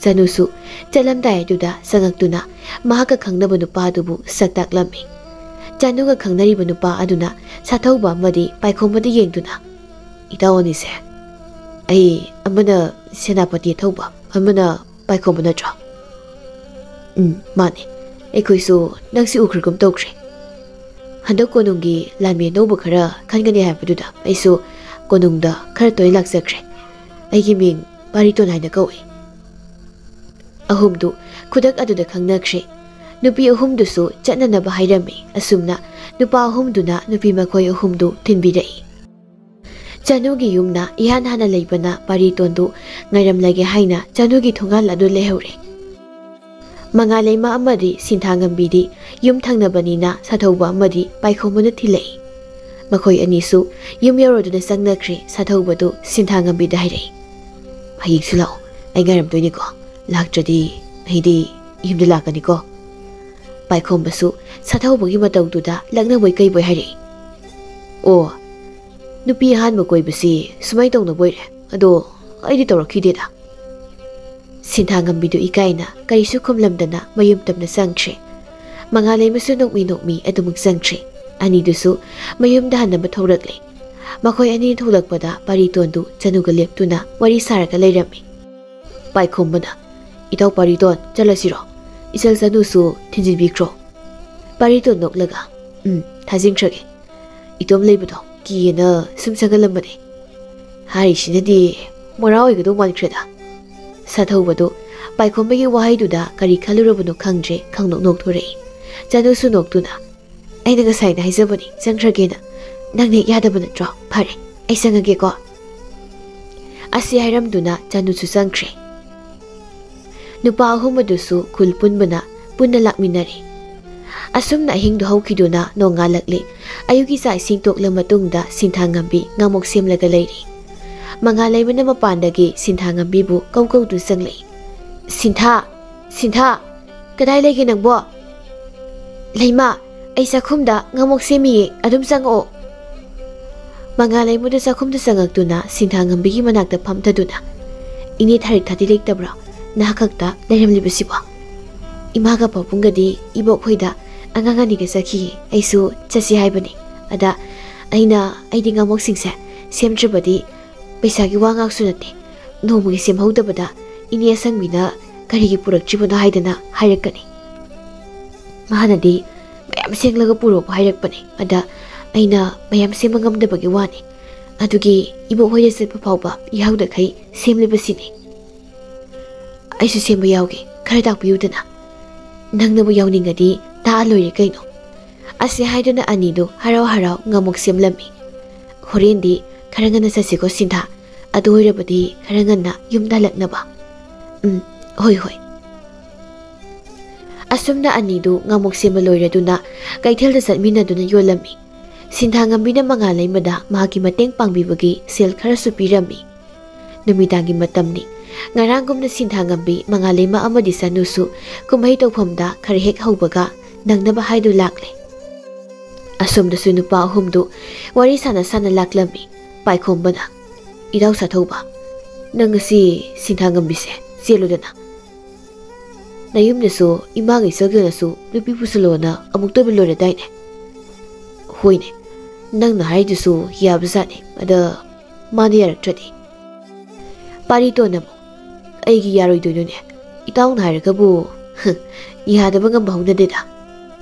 ꯆꯅꯨꯁꯨ ꯆꯠꯂꯝꯗꯥꯏ ꯑꯗꯨꯗ ꯆꯪꯉꯛꯇꯨꯅ ꯃꯍꯥꯛꯀ ꯈꯪꯅꯕ ꯅꯨꯄꯥ ꯑꯗꯨꯕꯨ ꯁꯛ ꯇꯥꯛꯂꯝꯃꯤ꯫ ꯆꯅꯨꯒ ꯈꯪꯅꯔꯤꯕ ꯅꯨꯄꯥ ꯑꯗꯨꯅ ꯁꯥꯊꯧꯕ ꯑꯃꯗꯤ ꯄꯥꯏꯈꯣꯝꯕꯗ ꯌꯦꯡꯗꯨꯅ, "ꯏꯇꯥꯎ ꯑꯅꯤꯁꯦ, ꯑꯩ ꯑꯃꯅ ꯁꯦꯅꯥꯄꯇꯤ ꯊꯧꯕ, ꯑꯃꯅ ꯄꯥꯏꯈꯣꯝꯕ ꯅꯠꯇ꯭ꯔꯣ?" "ꯎꯝ, ꯃꯥꯅꯦ꯫ ꯑꯩꯈꯣꯏꯁꯨ ꯅꯪꯁꯤ ꯎꯈ꯭ꯔꯒꯨꯝ ꯇꯧꯈ꯭ꯔꯦ꯫ ꯍꯟꯗꯛ ꯀꯣꯅꯨꯡꯒꯤ ꯂꯥꯟꯃꯤ ꯑꯅꯧꯕ ꯈꯔ ꯈꯟꯒꯅꯤ ꯍꯥꯏꯕꯗꯨꯗ ꯑꯩꯁꯨ ꯀꯣꯅꯨꯡꯗ ꯈꯔ ꯇꯣꯏꯅ ꯂꯥꯛꯆꯈ꯭ꯔꯦ꯫ ꯑꯩꯒꯤ ꯃꯤꯡ ꯄꯥꯔꯤꯇꯣꯟ ꯍꯥꯏꯅ ꯀꯧꯏ꯫" ꯑꯍꯨꯝꯗꯨ ꯈꯨꯗꯛ ꯑꯗꯨꯗ ꯈꯪꯅꯈ꯭ꯔꯦ꯫ ꯅꯨꯄꯤ ꯑꯍꯨꯝꯗꯨꯁꯨ ꯆꯠꯅꯅꯕ ꯍꯥꯏꯔꯝꯃꯤ꯫ ꯑꯁꯨꯝꯅ ꯅꯨꯄꯥ ꯑꯍꯨꯝꯗꯨꯅ ꯅꯨꯄꯤ ꯃꯈꯣꯏ ꯑꯍꯨꯝꯗꯨ ꯊꯤꯟꯕꯤꯔꯛꯏ꯫ ꯆꯅꯨꯒꯤ ꯌꯨꯝꯅ ꯏꯍꯥꯟ ꯍꯥꯟꯅ ꯂꯩꯕꯅ ꯄꯥꯔꯤꯇꯣꯟꯗꯨ ꯉꯥꯏꯔꯝꯂꯒꯦ ꯍꯥꯏꯅ ꯆꯅꯨꯒꯤ ꯊꯣꯡꯒꯥꯜ ꯑꯗꯨ ꯂꯩꯍꯧꯔꯦ꯫ ꯃꯉꯥꯂꯩꯃ ꯑꯃꯗꯤ ꯁꯤꯟꯊꯥꯉꯝꯕꯤꯗꯤ ꯌꯨꯝ ꯊꯪꯅꯕꯅꯤꯅ ꯁꯥꯊꯧꯕ ꯑꯃꯗꯤ ꯄꯥꯏꯈꯣꯝꯕꯅ ꯊꯤꯜꯂꯛꯏ꯫ ꯃꯈꯣꯏ ꯑꯅꯤꯁꯨ ꯌꯨꯝ ꯌꯧꯔꯗꯨꯅ ꯆꯪꯅꯈ꯭ꯔꯦ꯫ ꯁꯥꯊꯧꯕꯗꯨ ꯁꯤꯟꯊꯥꯉꯝꯕꯤꯗ ꯍꯥꯏꯔꯛꯏ, "ꯍꯌꯦꯡꯁꯨ ꯂꯥꯛꯑꯣ, ꯑꯩ ꯉꯥꯏꯔꯝꯗꯣꯏꯅꯤꯀꯣ꯫ ꯂꯥꯛꯇ꯭ꯔꯗꯤ ꯑꯩꯗꯤ ꯌꯨꯝꯗ ꯂꯥꯛꯀꯅꯤꯀꯣ꯫" ꯄꯥꯏꯈꯣꯝꯕꯁꯨ ꯁꯥꯊꯧꯕꯒꯤ ꯃꯇꯧꯗꯨꯗ ꯂꯛꯅꯕꯣꯏ ꯀꯩꯕꯣꯏ ꯍꯥꯏꯔꯛꯏ, "ꯑꯣ, ꯅꯨꯄꯤ ꯑꯍꯥꯟꯕ ꯀꯣꯏꯕꯁꯤ ꯁꯨꯃꯥꯏꯅ ꯇꯧꯅꯕ ꯑꯣꯏꯔꯦ꯫ ꯑꯗꯣ ꯑꯩꯗꯤ ꯇꯧꯔꯛꯈꯤꯗꯦꯗ꯫" ꯁꯤꯟꯊꯥꯉꯝꯕꯤꯗꯨ ꯏꯀꯥꯏꯅ ꯀꯔꯤꯁꯨ ꯈꯨꯝꯂꯝꯗꯅ ꯃꯌꯨꯝ ꯇꯞꯅ ꯆꯪꯈ꯭ꯔꯦ꯫ ꯃꯉꯥꯂꯩꯃꯁꯨ ꯅꯣꯛꯃꯤ ꯅꯣꯛꯃꯤ ꯑꯗꯨꯃꯛ ꯆꯪꯈ꯭ꯔꯦ꯫ ꯑꯅꯤꯗꯨꯁꯨ ꯃꯌꯨꯝꯗ ꯍꯟꯅꯕ ꯊꯧꯔꯛꯂꯦ꯫ ꯃꯈꯣꯏ ꯑꯅꯤ ꯊꯣꯛꯂꯛꯄꯗ ꯄꯥꯔꯤꯇꯣꯟꯗꯨ ꯆꯅꯨꯒ ꯂꯦꯞꯇꯨꯅ ꯋꯥꯔꯤ ꯁꯥꯔꯒ ꯂꯩꯔꯝꯃꯤ꯫ ꯄꯥꯏꯈꯣꯝꯕꯅ, "ꯏꯇꯥꯎ ꯄꯥꯔꯤꯇꯣꯟ, ꯆꯠꯂꯁꯤꯔꯣ? ꯏꯆꯜ ꯆꯅꯨꯁꯨ ꯊꯤꯟꯖꯤꯟꯕꯤꯈ꯭ꯔꯣ꯫" ꯄꯥꯔꯤꯇꯣꯟ ꯅꯣꯛꯂꯒ, "ꯎꯝ, ꯊꯥꯖꯤꯟꯈ꯭ꯔꯒꯦ꯫ ꯏꯇꯣꯝ ꯂꯩꯕꯗꯣ ꯀꯤꯌꯦꯅ ꯁꯨꯝ ꯆꯪꯍꯜꯂꯝꯕꯅꯦ꯫" ꯍꯥꯏꯔꯤꯁꯤꯅꯗꯤ ꯃꯣꯔꯥ ꯑꯣꯏꯒꯗꯧ ꯃꯥꯟꯈ꯭ꯔꯦꯗ꯫ ꯁꯥꯊꯧꯕꯗꯨ ꯄꯥꯏꯈꯣꯝꯕꯒꯤ ꯋꯥꯍꯩꯗꯨꯗ ꯀꯔꯤ ꯈꯜꯂꯨꯔꯕꯅꯣ ꯈꯪꯗ꯭ꯔꯦ, ꯈꯪꯅꯣꯛ ꯅꯣꯛꯊꯣꯔꯛꯏ꯫ ꯆꯅꯨꯁꯨ ꯅꯣꯛꯇꯨꯅ, "ꯑꯩꯅ ꯉꯁꯥꯏꯅ ꯍꯥꯏꯖꯕꯅꯤ, ꯆꯪꯈ꯭ꯔꯒꯦꯅ꯫ ꯅꯪꯅ ꯍꯦꯛ ꯌꯥꯗꯕ ꯅꯠꯇ꯭ꯔꯣ? ꯐꯔꯦ, ꯑꯩ ꯆꯪꯉꯒꯦꯀꯣ"꯫ ꯑꯁꯤ ꯍꯥꯏꯔꯝꯗꯨꯅ ꯆꯅꯨꯁꯨ ꯆꯪꯈ꯭ꯔꯦ꯫ ꯅꯨꯄꯥ ꯑꯍꯨꯝ ꯑꯗꯨꯁꯨ ꯈꯨꯜ ꯄꯨꯟꯕꯅ ꯄꯨꯟꯅ ꯂꯥꯛꯃꯤꯟꯅꯔꯦ꯫ ꯑꯁꯨꯝꯅ ꯑꯍꯤꯡꯗꯨ ꯍꯧꯈꯤꯗꯨꯅ ꯅꯣꯡꯉꯥꯜꯂꯛꯂꯦ꯫ ꯑꯌꯨꯛꯀꯤ ꯆꯥꯛ ꯏꯁꯤꯡ ꯇꯣꯛꯂ ꯃꯇꯨꯡꯗ ꯁꯤꯟꯊꯥꯉꯝꯕꯤ ꯉꯥꯃꯣꯛ ꯁꯦꯝꯂꯒ ꯂꯩꯔꯤ꯫ ꯃꯉꯥꯂꯩꯃꯅ ꯃꯄꯥꯟꯗꯒꯤ ꯁꯤꯟꯊꯥꯉꯝꯕꯤꯕꯨ ꯀꯧ ꯀꯧꯗꯨꯅ ꯆꯪꯂꯛꯏ꯫ "ꯁꯤꯟꯊꯥ! ꯁꯤꯟꯊꯥ! ꯀꯗꯥꯏ ꯂꯩꯒꯦ ꯅꯪꯕꯣ?" "ꯂꯩꯃ, ꯑꯩ ꯆꯥꯛꯈꯨꯝꯗ ꯉꯥꯃꯣꯛ ꯁꯦꯝꯃꯤꯌꯦ, ꯑꯗꯨꯝ ꯆꯪꯉꯛꯑꯣ"꯫ ꯃꯉꯥꯂꯩꯃꯗꯨ ꯆꯥꯛꯈꯨꯝꯗ ꯆꯪꯉꯛꯇꯨꯅ ꯁꯤꯟꯊꯥꯉꯝꯕꯤꯒꯤ ꯃꯅꯥꯛꯇ ꯐꯝꯊꯗꯨꯅ, "ꯏꯅꯦ ꯊꯥꯔꯤꯛꯊꯥꯗꯤ ꯂꯩꯇꯕ꯭ꯔꯣ? ꯅꯍꯥꯛ ꯈꯛꯇ ꯂꯩꯔꯝꯂꯤꯕꯁꯤꯕꯣ?" "ꯏꯃꯥꯒ ꯄꯥꯕꯨꯡꯒꯗꯤ ꯏꯕꯣꯛ ꯍꯣꯏꯗ ꯑꯉꯥꯡ ꯑꯅꯤꯒ ꯆꯠꯈꯤꯌꯦ꯫ ꯑꯩꯁꯨ ꯆꯠꯁꯤ ꯍꯥꯏꯕꯅꯤ꯫ ꯑꯗ ꯑꯩꯅ, ꯑꯩꯗꯤ ꯉꯥꯃꯣꯛꯁꯤꯡꯁꯦ ꯁꯦꯝꯗ꯭ꯔꯕꯗꯤ ꯄꯩꯁꯥꯒꯤ ꯋꯥ ꯉꯥꯛꯁꯨ ꯅꯠꯇꯦ꯫ ꯅꯣꯡꯃꯒꯤ ꯁꯦꯝꯍꯧꯗꯕꯗ ꯏꯅꯦ ꯑꯁꯪꯕꯤꯅ ꯀꯔꯤꯒꯤ ꯄꯨꯔꯛꯇ꯭ꯔꯤꯕꯅꯣ ꯍꯥꯏꯗꯅ ꯍꯥꯏꯔꯛꯀꯅꯤ꯫ ꯃꯥꯅꯗꯤ ꯃꯌꯥꯝ ꯁꯦꯝꯂꯒ ꯄꯨꯔꯛꯑꯣ ꯍꯥꯏꯔꯛꯄꯅꯦ꯫ ꯑꯗ ꯑꯩꯅ ꯃꯌꯥꯝ ꯁꯦꯝꯕ ꯉꯝꯗꯕꯒꯤ ꯋꯥꯅꯤ꯫ ꯑꯗꯨꯒꯤ ꯏꯕꯣꯛ ꯍꯣꯏꯗ ꯆꯠꯄ ꯐꯥꯎꯕ ꯌꯥꯎꯗꯈꯩ ꯁꯦꯝꯂꯤꯕꯁꯤꯅꯤ"꯫ "ꯑꯩꯁꯨ ꯁꯦꯝꯕ ꯌꯥꯎꯒꯦ, ꯈꯔ ꯇꯥꯛꯄꯤꯌꯨꯗꯅ"꯫ "ꯅꯪꯅꯕꯨ ꯌꯥꯎꯅꯤꯡꯉꯗꯤ ꯇꯥꯛꯑ ꯂꯣꯏꯔꯦ ꯀꯩꯅꯣ"꯫ ꯑꯁꯤ ꯍꯥꯏꯗꯨꯅ ꯑꯅꯤꯗꯨ ꯍꯔꯥꯎ ꯍꯔꯥꯎ ꯉꯥꯃꯣꯛ ꯁꯦꯝꯂꯝꯃꯤ꯫ "ꯍꯣꯔꯦꯟꯗꯤ ꯈꯔ ꯉꯟꯅ ꯆꯠꯁꯤꯀꯣ ꯁꯤꯟꯊꯥ꯫ ꯑꯗꯨ ꯑꯣꯏꯔꯕꯗꯤ ꯈꯔ ꯉꯟꯅ ꯌꯨꯝꯗ ꯍꯜꯂꯛꯅꯕ"꯫ "ꯎꯝ, ꯍꯣꯏ, ꯍꯣꯏ"꯫ ꯑꯁꯨꯝꯅ ꯑꯅꯤꯗꯨ ꯉꯥꯃꯣꯛ ꯁꯦꯝꯕ ꯂꯣꯏꯔꯗꯨꯅ ꯀꯩꯊꯦꯜꯗ ꯆꯠꯃꯤꯟꯅꯗꯨꯅ ꯌꯣꯜꯂꯝꯃꯤ꯫ ꯁꯤꯟꯊꯥꯉꯝꯕꯤꯅ ꯃꯉꯥꯂꯩꯃꯗ ꯃꯍꯥꯛꯀꯤ ꯃꯇꯦꯡ ꯄꯥꯡꯕꯤꯕꯒꯤ ꯁꯦꯜ ꯈꯔꯁꯨ ꯄꯤꯔꯝꯃꯤ꯫ ꯅꯨꯃꯤꯗꯥꯡꯒꯤ ꯃꯇꯝꯅꯤ꯫ ꯉꯔꯥꯡꯒꯨꯝꯅ ꯁꯤꯟꯊꯥꯉꯝꯕꯤ, ꯃꯉꯥꯂꯩꯃ ꯑꯃꯗꯤ ꯆꯅꯨꯁꯨ ꯀꯨꯝꯍꯩ ꯇꯧꯐꯝꯗ ꯈꯔ ꯍꯦꯛ ꯍꯧꯕꯒ ꯅꯪꯅꯕ ꯍꯥꯏꯗꯨ ꯂꯥꯛꯂꯦ꯫ ꯑꯁꯣꯝꯗꯁꯨ ꯅꯨꯄꯥ ꯑꯍꯨꯝꯗꯨ ꯋꯥꯔꯤ ꯁꯥꯟꯅ ꯁꯥꯟꯅ ꯂꯥꯛꯂꯝꯃꯤ꯫ ꯄꯥꯏꯈꯣꯝꯕꯅ, "ꯏꯇꯥꯎ ꯁꯥꯊꯧꯕ, ꯅꯪ ꯉꯁꯤ ꯁꯤꯟꯊꯥꯉꯝꯕꯤꯁꯦ ꯆꯦꯜꯂꯨꯗꯅ꯫ ꯅꯌꯨꯝꯗꯁꯨ ꯏꯃꯥꯒ ꯏꯆꯜꯒꯅꯁꯨ ꯅꯨꯄꯤ ꯄꯨꯁꯜꯂꯣꯅ ꯑꯃꯨꯛꯇ ꯑꯣꯏꯕ ꯂꯣꯏꯔꯗꯥꯏꯅꯦ?" "ꯍꯣꯏꯅꯦ, ꯅꯪꯅ ꯍꯥꯏꯔꯤꯗꯨꯁꯨ ꯌꯥꯕꯖꯥꯠꯅꯤ꯫ ꯑꯗ ꯃꯥꯅ ꯌꯥꯔꯛꯇ꯭ꯔꯗꯤ?" ꯄꯥꯔꯤꯇꯣꯟꯅ ꯑꯃꯨꯛ, "ꯑꯩꯒꯤ ꯌꯥꯔꯣꯏꯗꯣꯏꯅꯣꯅꯦ? ꯏꯇꯥꯎꯅ ꯍꯥꯏꯔꯒꯕꯨ ꯌꯥꯗꯕ ꯉꯝꯕ ꯍꯧꯅꯗꯦꯗ꯫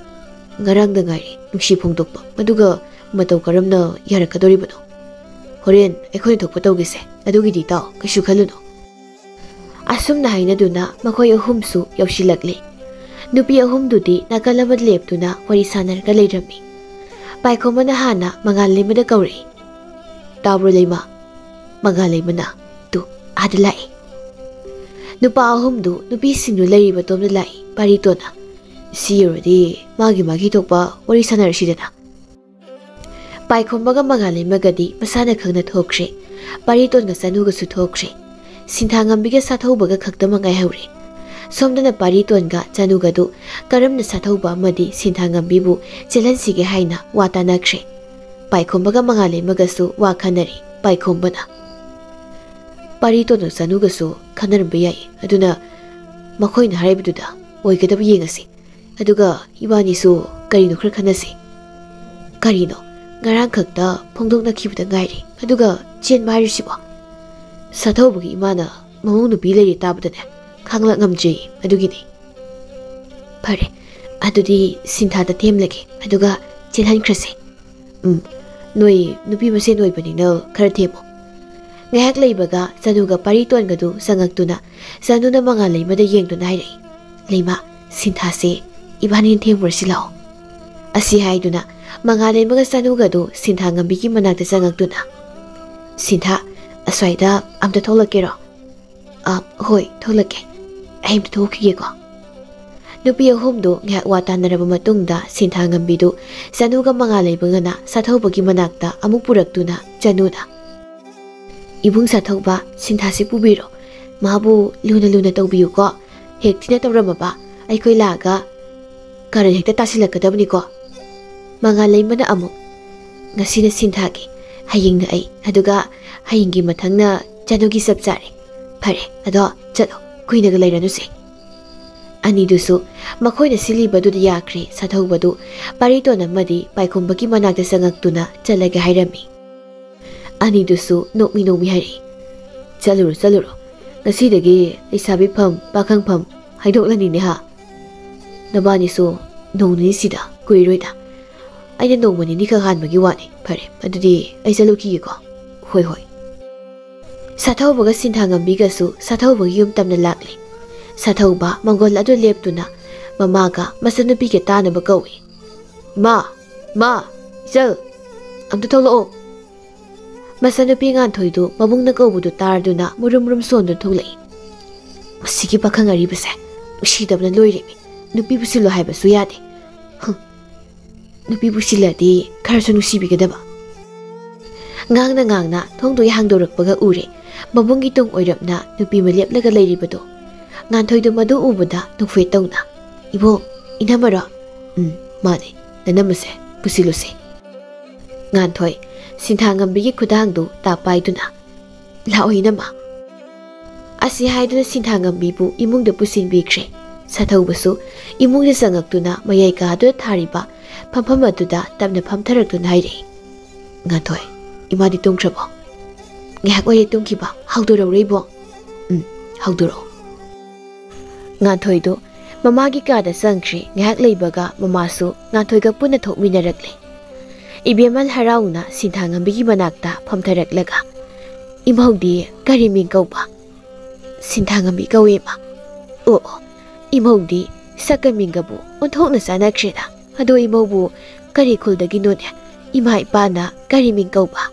ꯉꯔꯥꯡꯗ ꯉꯥꯏꯔꯤ ꯅꯨꯡꯁꯤ ꯐꯣꯡꯗꯣꯛꯄ, ꯑꯗꯨꯒ ꯃꯇꯧ ꯀꯔꯝꯅ ꯌꯥꯔꯛꯀꯗꯧꯔꯤꯕꯅꯣ?" ꯍꯣꯔꯦꯟ ꯑꯩꯈꯣꯏꯅ ꯊꯣꯛꯄ ꯇꯧꯒꯦꯁꯦ, ꯑꯗꯨꯒꯤꯗꯤ ꯏꯇꯥꯎ ꯀꯩꯁꯨ ꯈꯜꯂꯨꯅꯨ꯫ ꯑꯁꯨꯝꯅ ꯍꯥꯏꯅꯗꯨꯅ ꯃꯈꯣꯏ ꯑꯍꯨꯝꯁꯨ ꯌꯧꯁꯤꯜꯂꯛꯂꯦ꯫ ꯅꯨꯄꯤ ꯑꯍꯨꯝꯗꯨꯗꯤ ꯅꯥꯀꯜ ꯑꯃꯗ ꯂꯦꯞꯇꯨꯅ ꯋꯥꯔꯤ ꯁꯥꯟꯅꯔꯒ ꯂꯩꯔꯝꯃꯤ꯫ ꯄꯥꯏꯈꯣꯝꯕꯅ ꯍꯥꯟꯅ ꯃꯉꯥꯜꯂꯩꯃꯗ ꯀꯧꯔꯛꯏ꯫ "ꯇꯥꯕ꯭ꯔꯣ ꯂꯩꯃ?" ꯃꯉꯥꯜꯂꯩꯃꯅ, "ꯇꯨ, ꯑꯥꯗ ꯂꯥꯛꯑꯦ꯫" ꯅꯨꯄꯥ ꯑꯍꯨꯝꯗꯨ ꯅꯨꯄꯤꯁꯤꯡꯗꯨ ꯂꯩꯔꯤꯕ ꯇꯣꯝꯗ ꯂꯥꯛꯏ꯫ ꯄꯥꯔꯤꯇꯣꯟꯅ, "ꯁꯤ ꯌꯧꯔꯗꯤ ꯃꯥꯒꯤ ꯃꯥꯒꯤ ꯊꯣꯛꯄ ꯋꯥꯔꯤ ꯁꯥꯟꯅꯔꯁꯤꯗꯅ꯫" ꯄꯥꯏꯈꯣꯝꯕꯒ ꯃꯉꯥꯜꯂꯩꯃꯒꯗꯤ ꯃꯁꯥꯅ ꯈꯪꯅ ꯊꯣꯛꯈ꯭ꯔꯦ꯫ ꯄꯥꯔꯤꯇꯣꯟꯒ ꯆꯅꯨꯒꯁꯨ ꯊꯣꯛꯈ꯭ꯔꯦ꯫ ꯁꯤꯟꯊꯥꯉꯝꯕꯤꯒ ꯁꯥꯊꯧꯕꯒ ꯈꯛꯇꯃꯛ ꯉꯥꯏꯍꯧꯔꯦ꯫ ꯁꯣꯝꯗꯅ ꯄꯥꯔꯤꯇꯣꯟꯒ ꯆꯅꯨꯒꯗꯨ ꯀꯔꯝꯅ ꯁꯥꯊꯧꯕ ꯑꯃꯗꯤ ꯁꯤꯟꯊꯥꯉꯝꯕꯤꯕꯨ ꯆꯦꯜꯍꯟꯁꯤꯒꯦ ꯍꯥꯏꯅ ꯋꯥ ꯇꯥꯅꯈ꯭ꯔꯦ꯫ ꯄꯥꯏꯈꯣꯝꯕꯒ ꯃꯉꯥꯜꯂꯩꯃꯒꯁꯨ ꯋꯥ ꯈꯟꯅꯔꯤ꯫ ꯄꯥꯏꯈꯣꯝꯕꯅ, "ꯄꯥꯔꯤꯇꯣꯟꯒ ꯆꯅꯨꯒꯁꯨ ꯈꯟꯅꯔꯝꯕ ꯌꯥꯏ, ꯑꯗꯨꯅ ꯃꯈꯣꯏꯅ ꯍꯥꯏꯔꯤꯕꯗꯨꯗ ꯑꯣꯏꯒꯗꯕ ꯌꯦꯡꯉꯁꯤ꯫ ꯑꯗꯨꯒ ꯏꯕꯥꯅꯤꯁꯨ ꯀꯔꯤꯅꯣ ꯈꯔ ꯈꯟꯅꯁꯤ꯫" "ꯀꯔꯤꯅꯣ? ꯉꯔꯥꯡ ꯈꯛꯇ ꯐꯣꯡꯗꯣꯛꯅꯈꯤꯕꯗ ꯉꯥꯏꯔꯤ, ꯑꯗꯨꯒ ꯆꯦꯟꯕ ꯍꯥꯏꯔꯤꯁꯤꯕꯣ?" "ꯁꯥꯊꯧꯕꯒꯤ ꯏꯃꯥꯅ ꯃꯃꯧ ꯅꯨꯄꯤ ꯂꯩꯔꯦ ꯇꯥꯕꯗꯅꯦ ꯈꯥꯡꯂꯥꯛ ꯉꯝꯗ꯭ꯔꯦ, ꯑꯗꯨꯒꯤꯅꯤ꯫" "ꯐꯔꯦ, ꯑꯗꯨꯗꯤ ꯁꯤꯟꯊꯥꯗ ꯊꯦꯝꯂꯒꯦ, ꯑꯗꯨꯒ ꯆꯦꯜꯍꯟꯈ꯭ꯔꯁꯦ꯫" "ꯎꯝ, ꯅꯣꯏ ꯅꯨꯄꯤ ꯃꯁꯦꯟ ꯑꯣꯏꯕꯅꯤꯅ ꯈꯔ ꯊꯦꯝꯃꯣ꯫" ꯉꯥꯏꯍꯥꯛ ꯂꯩꯕꯒ ꯆꯅꯨꯒ ꯄꯥꯔꯤꯇꯣꯟꯒꯗꯨ ꯆꯪꯉꯛꯇꯨꯅ ꯆꯅꯨꯅ ꯃꯉꯥꯜꯂꯩꯃꯗ ꯌꯦꯡꯗꯨꯅ ꯍꯥꯏꯔꯛꯏ, "ꯂꯩꯃ, ꯁꯤꯟꯊꯥꯁꯦ ꯏꯕꯥꯅꯤꯅ ꯊꯦꯝꯃꯨꯔꯁꯤ ꯂꯥꯛꯑꯣ꯫" ꯑꯁꯤ ꯍꯥꯏꯗꯨꯅ ꯃꯉꯥꯜꯂꯩꯃꯒ ꯆꯅꯨꯒꯗꯨ ꯁꯤꯟꯊꯥꯉꯝꯕꯤꯒꯤ ꯃꯅꯥꯛꯇ ꯆꯪꯉꯛꯇꯨꯅ, "ꯁꯤꯟꯊꯥ, ꯑꯁ꯭ꯋꯥꯏꯗ ꯑꯝꯇ ꯊꯣꯛꯂꯛꯀꯦꯔꯣ?" "ꯑ, ꯍꯣꯏ, ꯊꯣꯛꯂꯛꯀꯦ꯫ ꯑꯩ ꯑꯝꯇ ꯊꯣꯛꯈꯤꯒꯦꯀꯣ꯫" ꯅꯨꯄꯤ ꯑꯍꯨꯝꯗꯨ ꯉꯥꯏꯍꯥꯛ ꯋꯥ ꯇꯥꯅꯔꯕ ꯃꯇꯨꯡꯗ ꯁꯤꯟꯊꯥꯉꯝꯕꯤꯗꯨ ꯆꯅꯨꯒ ꯃꯉꯥꯜꯂꯩꯃꯒꯅ ꯁꯥꯊꯧꯕꯒꯤ ꯃꯅꯥꯛꯇ ꯑꯃꯨꯛ ꯄꯨꯔꯛꯇꯨꯅ ꯆꯅꯨꯅ, "ꯏꯕꯨꯡ ꯁꯥꯊꯧꯕ, ꯁꯤꯟꯊꯥꯁꯤ ꯄꯨꯕꯤꯔꯣ꯫ ꯃꯥꯕꯨ ꯂꯨꯅ ꯂꯨꯅ ꯇꯧꯕꯤꯌꯨꯀꯣ꯫ ꯍꯦꯛ ꯊꯤꯅ ꯇꯧꯔꯝꯃꯕ ꯑꯩꯈꯣꯏ ꯂꯥꯛꯑꯒ ꯀꯔꯟ ꯍꯦꯛꯇ ꯇꯥꯁꯤꯜꯂꯛꯀꯗꯕꯅꯤꯀꯣ꯫" ꯃꯉꯥꯜꯂꯩꯃꯅ ꯑꯃꯨꯛ, "ꯉꯁꯤꯅ ꯁꯤꯟꯊꯥꯒꯤ, ꯍꯌꯦꯡꯅ ꯑꯩ, ꯑꯗꯨꯒ ꯍꯌꯦꯡꯒꯤ ꯃꯊꯪꯅ ꯆꯅꯨꯒꯤ ꯆꯞ ꯆꯥꯔꯦ꯫ ꯐꯔꯦ, ꯑꯗꯣ ꯆꯠꯂꯣ, ꯀꯨꯏꯅꯒ ꯂꯩꯔꯅꯨꯁꯦ꯫" ꯑꯅꯤꯗꯨꯁꯨ ꯃꯈꯣꯏꯅ ꯁꯤꯜꯂꯤꯕꯗꯨꯗ ꯌꯥꯈ꯭ꯔꯦ꯫ ꯁꯥꯊꯧꯕꯗꯨ ꯄꯥꯔꯤꯇꯣꯟ ꯑꯃꯗꯤ ꯄꯥꯏꯈꯣꯝꯕꯒꯤ ꯃꯅꯥꯛꯇ ꯆꯪꯉꯛꯇꯨꯅ ꯆꯠꯂꯒꯦ ꯍꯥꯏꯔꯝꯃꯤ꯫ ꯑꯅꯤꯗꯨꯁꯨ ꯅꯣꯛꯃꯤ ꯅꯣꯛꯃꯤ ꯍꯥꯏꯔꯛꯏ, "ꯆꯠꯂꯨꯔꯣ, ꯆꯠꯂꯨꯔꯣ꯫ ꯉꯁꯤꯗꯒꯤ ꯂꯩꯁꯥꯕꯤ ꯐꯝ, ꯄꯥꯈꯪ ꯐꯝ ꯍꯥꯏꯗꯣꯛꯂꯅꯤꯅꯦ ꯍꯥ? ꯅꯕꯥꯅꯤꯁꯨ ꯅꯣꯡ ꯅꯤꯅꯤꯁꯤꯗ ꯀꯨꯏꯔꯣꯏꯗ꯫ ꯑꯩꯅ ꯅꯣꯡꯃ ꯅꯤꯅꯤꯈꯛ ꯍꯥꯟꯕꯒꯤ ꯋꯥꯅꯤ꯫ ꯐꯔꯦ, ꯑꯗꯨꯗꯤ ꯑꯩ ꯆꯠꯂꯨꯈꯤꯒꯦꯀꯣ꯫" "ꯍꯣꯏ, ꯍꯣꯏ"꯫ ꯁꯥꯊꯧꯕꯒ ꯁꯤꯟꯊꯥꯉꯝꯕꯤꯒꯁꯨ ꯁꯥꯊꯧꯕꯒꯤ ꯌꯨꯝ ꯇꯝꯅ ꯂꯥꯛꯂꯦ꯫ ꯁꯥꯊꯧꯕ ꯃꯪꯒꯣꯜ ꯑꯗꯨ ꯂꯦꯞꯇꯨꯅ ꯃꯃꯥꯒ ꯃꯆꯟꯅꯨꯄꯤꯒ ꯇꯥꯅꯕ ꯀꯧꯏ꯫ "ꯏꯃꯥ! ꯏꯃꯥ! ꯏꯆꯜ! ꯑꯝꯇ ꯊꯣꯛꯂꯛꯑꯣ!" ꯃꯆꯟꯅꯨꯄꯤ ꯉꯥꯟꯊꯣꯏꯗꯨ ꯃꯕꯨꯡꯅ ꯀꯧꯕꯗꯨ ꯇꯥꯔꯗꯨꯅ ꯃꯨꯔꯨꯝ ꯃꯨꯔꯨꯝ ꯁꯣꯟꯗꯨꯅ ꯊꯣꯛꯂꯛꯏ꯫ "ꯃꯁꯤꯒꯤ ꯄꯥꯈꯪ ꯑꯔꯤꯕꯁꯦ ꯅꯨꯡꯁꯤꯗꯕꯅ ꯂꯣꯏꯔꯦꯃꯤ꯫ ꯅꯨꯄꯤꯕꯨ ꯁꯤꯜꯂꯣ ꯍꯥꯏꯕꯁꯨ ꯌꯥꯗꯦ꯫ ꯍꯨꯝ꯫ ꯅꯨꯄꯤꯕꯨ ꯁꯤꯜꯂꯗꯤ ꯈꯔꯁꯨ ꯅꯨꯡꯁꯤꯕꯤꯒꯗꯕ"꯫ ꯉꯥꯡꯅ ꯉꯥꯡꯅ ꯊꯣꯡꯗꯣ ꯍꯥꯡꯗꯣꯔꯛꯄꯒ ꯎꯔꯦ ꯃꯕꯨꯡꯒꯤ ꯇꯨꯡ ꯑꯣꯏꯔꯞꯅ ꯅꯨꯄꯤ ꯑꯃ ꯂꯦꯞꯂꯒ ꯂꯩꯔꯤꯕꯗꯣ꯫ ꯉꯥꯟꯊꯣꯏꯗꯨ ꯃꯗꯨ ꯎꯕꯗ ꯅꯣꯛꯐꯦꯠ ꯇꯧꯅ, "ꯏꯕꯣ, ꯏꯅꯝꯃꯔꯣ?" "ꯎꯝ, ꯃꯥꯅꯦ꯫ ꯅꯅꯝꯃꯁꯦ ꯄꯨꯁꯤꯜꯂꯨꯁꯦ"꯫ ꯉꯥꯟꯊꯣꯏ ꯁꯤꯟꯊꯥꯉꯝꯕꯤꯒꯤ ꯈꯨꯗꯥꯡꯗꯨ ꯇꯥꯞ ꯄꯥꯏꯗꯨꯅ, "ꯂꯥꯛꯑꯣ ꯏꯅꯝꯃ"꯫ ꯑꯁꯤ ꯍꯥꯏꯗꯨꯅ ꯁꯤꯟꯊꯥꯉꯝꯕꯤꯕꯨ ꯏꯃꯨꯡꯗ ꯄꯨꯁꯤꯟꯕꯤꯈ꯭ꯔꯦ꯫ ꯁꯥꯊꯧꯕꯁꯨ ꯏꯃꯨꯡꯗ ꯆꯪꯉꯛꯇꯨꯅ ꯃꯌꯥꯏ ꯀꯥꯗꯨꯗ ꯊꯥꯔꯤꯕ ꯐꯝꯐꯝ ꯑꯗꯨꯗ ꯇꯞꯅ ꯐꯝꯊꯔꯛꯇꯨꯅ ꯍꯥꯏꯔꯛꯏ, "ꯉꯥꯟꯊꯣꯏ, ꯏꯃꯥꯗꯤ ꯇꯨꯝꯈ꯭ꯔꯕꯣ?" "ꯉꯥꯏꯍꯥꯛ ꯑꯣꯏꯔꯦ ꯇꯨꯝꯈꯤꯕ꯫ ꯍꯧꯗꯣꯔꯛꯎꯔ ꯏꯕꯣ?" "ꯎꯝ, ꯍꯧꯗꯣꯔꯛꯑꯣ"꯫ ꯉꯥꯟꯊꯣꯏꯗꯨ ꯃꯃꯥꯒꯤ ꯀꯥꯗ ꯆꯪꯈ꯭ꯔꯦ꯫ ꯉꯥꯏꯍꯥꯛ ꯂꯩꯕꯒ ꯃꯃꯥꯁꯨ ꯉꯥꯟꯊꯣꯏꯒ ꯄꯨꯟꯅ ꯊꯣꯛꯃꯤꯟꯅꯔꯛꯂꯦ꯫ ꯏꯕꯦꯝꯃꯜ ꯍꯔꯥꯎꯅ ꯁꯤꯟꯊꯥꯉꯝꯕꯤꯒꯤ ꯃꯅꯥꯛꯇ ꯐꯝꯊꯔꯛꯂꯒ, "ꯏꯃꯧꯗꯤ ꯀꯔꯤ ꯃꯤꯡ ꯀꯧꯕ?" "ꯁꯤꯟꯊꯥꯉꯝꯕꯤ ꯀꯧꯏ, ꯏꯃꯥ"꯫ "ꯑꯣ, ꯑꯣ, ꯏꯃꯧꯗꯤ ꯁꯛꯀ ꯃꯤꯡꯒꯕꯨ ꯑꯣꯟꯊꯣꯛꯅ ꯆꯥꯟꯅꯈ꯭ꯔꯦꯗ꯫ ꯑꯗꯣ ꯏꯃꯧꯕꯨ ꯀꯔꯤ ꯈꯨꯜꯗꯒꯤꯅꯣꯅꯦ? ꯏꯃꯥ ꯏꯄꯥꯅ ꯀꯔꯤ ꯃꯤꯡ ꯀꯧꯕ?"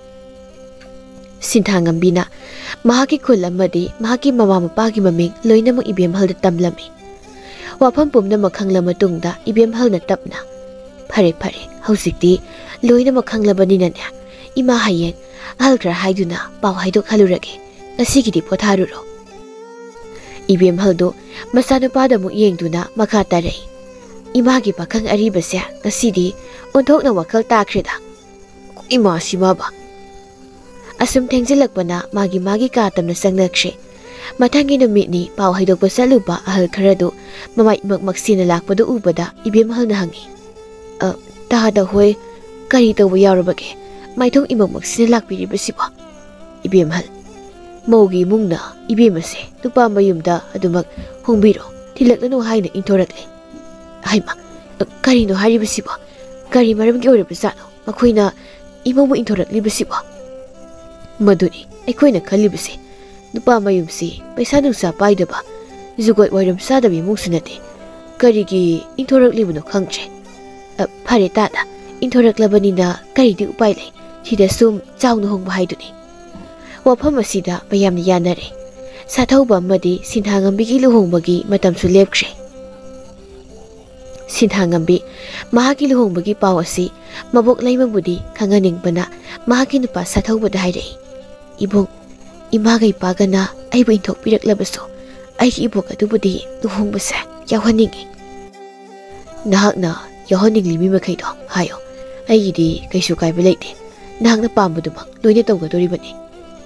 ꯁꯤꯟꯊꯥꯉꯝꯕꯤꯅ ꯃꯍꯥꯛꯀꯤ ꯈꯨꯜ ꯑꯃꯗꯤ ꯃꯍꯥꯛꯀꯤ ꯃꯃꯥ ꯃꯄꯥꯒꯤ ꯃꯃꯤꯡ ꯂꯣꯏꯅꯃꯛ ꯏꯕꯦꯝꯍꯜꯗ ꯇꯝꯂꯝꯃꯤ꯫ ꯋꯥꯐꯝ ꯄꯨꯝꯅꯃꯛ ꯈꯪꯂ ꯃꯇꯨꯡꯗ ꯏꯕꯦꯝꯍꯜꯅ ꯇꯞꯅ, "ꯐꯔꯦ, ꯐꯔꯦ, ꯍꯧꯖꯤꯛꯇꯤ ꯂꯣꯏꯅꯃꯛ ꯈꯪꯂꯕꯅꯤꯅꯅꯦ, ꯏꯃꯥ ꯍꯌꯦꯡ ꯑꯍꯜ ꯈꯔ ꯍꯥꯏꯗꯨꯅ ꯄꯥꯎ ꯍꯥꯏꯗꯣꯛꯍꯜꯂꯨꯔꯒꯦ꯫ ꯉꯁꯤꯒꯤꯗꯤ ꯄꯣꯊꯥꯔꯨꯔꯣ"꯫ ꯏꯕꯦꯝꯍꯜꯗꯨ ꯃꯆꯥꯅꯨꯄꯥꯗ ꯑꯃꯨꯛ ꯌꯦꯡꯗꯨꯅ ꯃꯈꯥ ꯇꯥꯔꯛꯏ, "ꯏꯃꯥꯒꯤ ꯄꯥꯈꯪ ꯑꯔꯤꯕꯁꯦ ꯉꯁꯤꯗꯤ ꯑꯣꯟꯊꯣꯛꯅ ꯋꯥꯈꯜ ꯇꯥꯈ꯭ꯔꯦꯗ꯫ ꯏꯃꯥ ꯁꯤꯃꯕ!" ꯑꯁꯨꯝ ꯊꯦꯡꯖꯤꯜꯂꯛꯄꯅ ꯃꯥꯒꯤ ꯃꯥꯒꯤ ꯀꯥ ꯇꯝꯅ ꯆꯪꯅꯈ꯭ꯔꯦ꯫ ꯃꯊꯪꯒꯤ ꯅꯨꯃꯤꯠꯅꯤ ꯄꯥꯎ ꯍꯥꯏꯗꯣꯛꯄ ꯆꯠꯂꯨꯕ ꯑꯍꯜ ꯈꯔꯗꯨ ꯃꯃꯥꯏ ꯏꯃꯛ ꯃꯛꯁꯤꯟꯅ ꯂꯥꯛꯄꯗꯨ ꯎꯕꯗ ꯏꯕꯦꯝꯍꯜꯅ ꯍꯪꯉꯤ, "ꯑ, ꯇꯥꯗ ꯍꯣꯏ, ꯀꯔꯤ ꯇꯧꯕ ꯌꯥꯎꯔꯕꯒꯦ? ꯃꯥꯏꯊꯣꯡ ꯏꯃꯛ ꯃꯛꯁꯤꯟꯅ ꯂꯥꯛꯄꯤꯔꯤꯕꯁꯤꯕꯣ?" ꯏꯕꯦꯝꯍꯜ, "ꯃꯧꯒꯤ ꯏꯃꯨꯡꯅ ꯏꯕꯦꯝꯃꯁꯦ ꯅꯨꯄꯥ ꯃꯌꯨꯝꯗ ꯑꯗꯨꯃꯛ ꯍꯣꯡꯕꯤꯔꯣ, ꯊꯤꯜꯂꯛꯂꯅꯨ ꯍꯥꯏꯅ ꯏꯟꯊꯣꯔꯛꯂꯦ"꯫ ꯍꯩꯃꯥ, ꯀꯔꯤꯅꯣ ꯍꯥꯏꯔꯤꯕꯁꯤꯕꯣ? ꯀꯔꯤ ꯃꯔꯝꯒꯤ ꯑꯣꯏꯔꯕꯖꯥꯠꯅꯣ ꯃꯈꯣꯏꯅ ꯏꯃꯧꯕꯨ ꯏꯟꯊꯣꯔꯛꯂꯤꯕꯁꯤꯕꯣ? ꯃꯗꯨꯅꯤ ꯑꯩꯈꯣꯏꯅ ꯈꯜꯂꯤꯕꯁꯦ꯫ ꯅꯨꯄꯥ ꯃꯌꯨꯝꯁꯤ ꯄꯩꯁꯥ ꯅꯨꯡꯁꯥ ꯄꯥꯏꯗꯕ, ꯖꯨꯒꯣꯠ ꯋꯥꯏꯔꯝ ꯆꯥꯗꯕ ꯏꯃꯨꯡꯁꯨ ꯅꯠꯇꯦ꯫ ꯀꯔꯤꯒꯤ ꯏꯪꯊꯣꯔꯛꯂꯤꯕꯅꯣ ꯈꯪꯗ꯭ꯔꯦ꯫ ꯑ, ꯐꯔꯦ ꯇꯥꯗ, ꯏꯪꯊꯣꯔꯛꯂꯕꯅꯤꯅ ꯀꯔꯤꯗꯤ ꯎꯄꯥꯏ ꯂꯩ? ꯁꯤꯗ ꯁꯨꯝ ꯆꯥꯎꯅ ꯍꯣꯡꯕ ꯍꯥꯏꯗꯨꯅꯤ꯫ ꯋꯥꯐꯝ ꯑꯁꯤꯗ ꯃꯌꯥꯝꯅ ꯌꯥꯅꯔꯦ꯫ ꯁꯥꯊꯧꯕ ꯑꯃꯗꯤ ꯁꯤꯟꯊꯥꯉꯝꯕꯤꯒꯤ ꯂꯨꯍꯣꯡꯕꯒꯤ ꯃꯇꯝꯁꯨ ꯂꯦꯞꯈ꯭ꯔꯦ꯫ ꯁꯤꯟꯊꯥꯉꯝꯕꯤ ꯃꯍꯥꯛꯀꯤ ꯂꯨꯍꯣꯡꯕꯒꯤ ꯄꯥꯎ ꯑꯁꯤ ꯃꯕꯣꯛ ꯂꯩꯃꯕꯨꯗꯤ ꯈꯪꯍꯟꯅꯤꯡꯕꯅ ꯃꯍꯥꯛꯀꯤ ꯅꯨꯄꯥ ꯁꯥꯊꯧꯕꯗ ꯍꯥꯏꯔꯛꯏ, "ꯏꯕꯨꯡ, ꯏꯃꯥꯒ ꯏꯄꯥꯒꯅ ꯑꯩꯕꯨ ꯏꯟꯊꯣꯛꯄꯤꯔꯛꯂꯕꯁꯨ ꯑꯩꯒꯤ ꯏꯕꯣꯛ ꯑꯗꯨꯕꯨꯗꯤ ꯂꯨꯍꯣꯡꯕꯁꯦ ꯌꯥꯎꯍꯟꯅꯤꯡꯉꯤ꯫" "ꯅꯍꯥꯛꯅ ꯌꯥꯎꯍꯟꯅꯤꯡꯂꯤ ꯃꯤ ꯃꯈꯩꯗꯣ ꯍꯥꯏꯌꯣ, ꯑꯩꯒꯤꯗꯤ ꯀꯩꯁꯨ ꯀꯥꯏꯕ ꯂꯩꯇꯦ꯫ ꯅꯍꯥꯛꯅ ꯄꯥꯝꯕꯗꯨꯃꯛ ꯂꯣꯏꯅ ꯇꯧꯒꯗꯣꯔꯤꯕꯅꯤ꯫"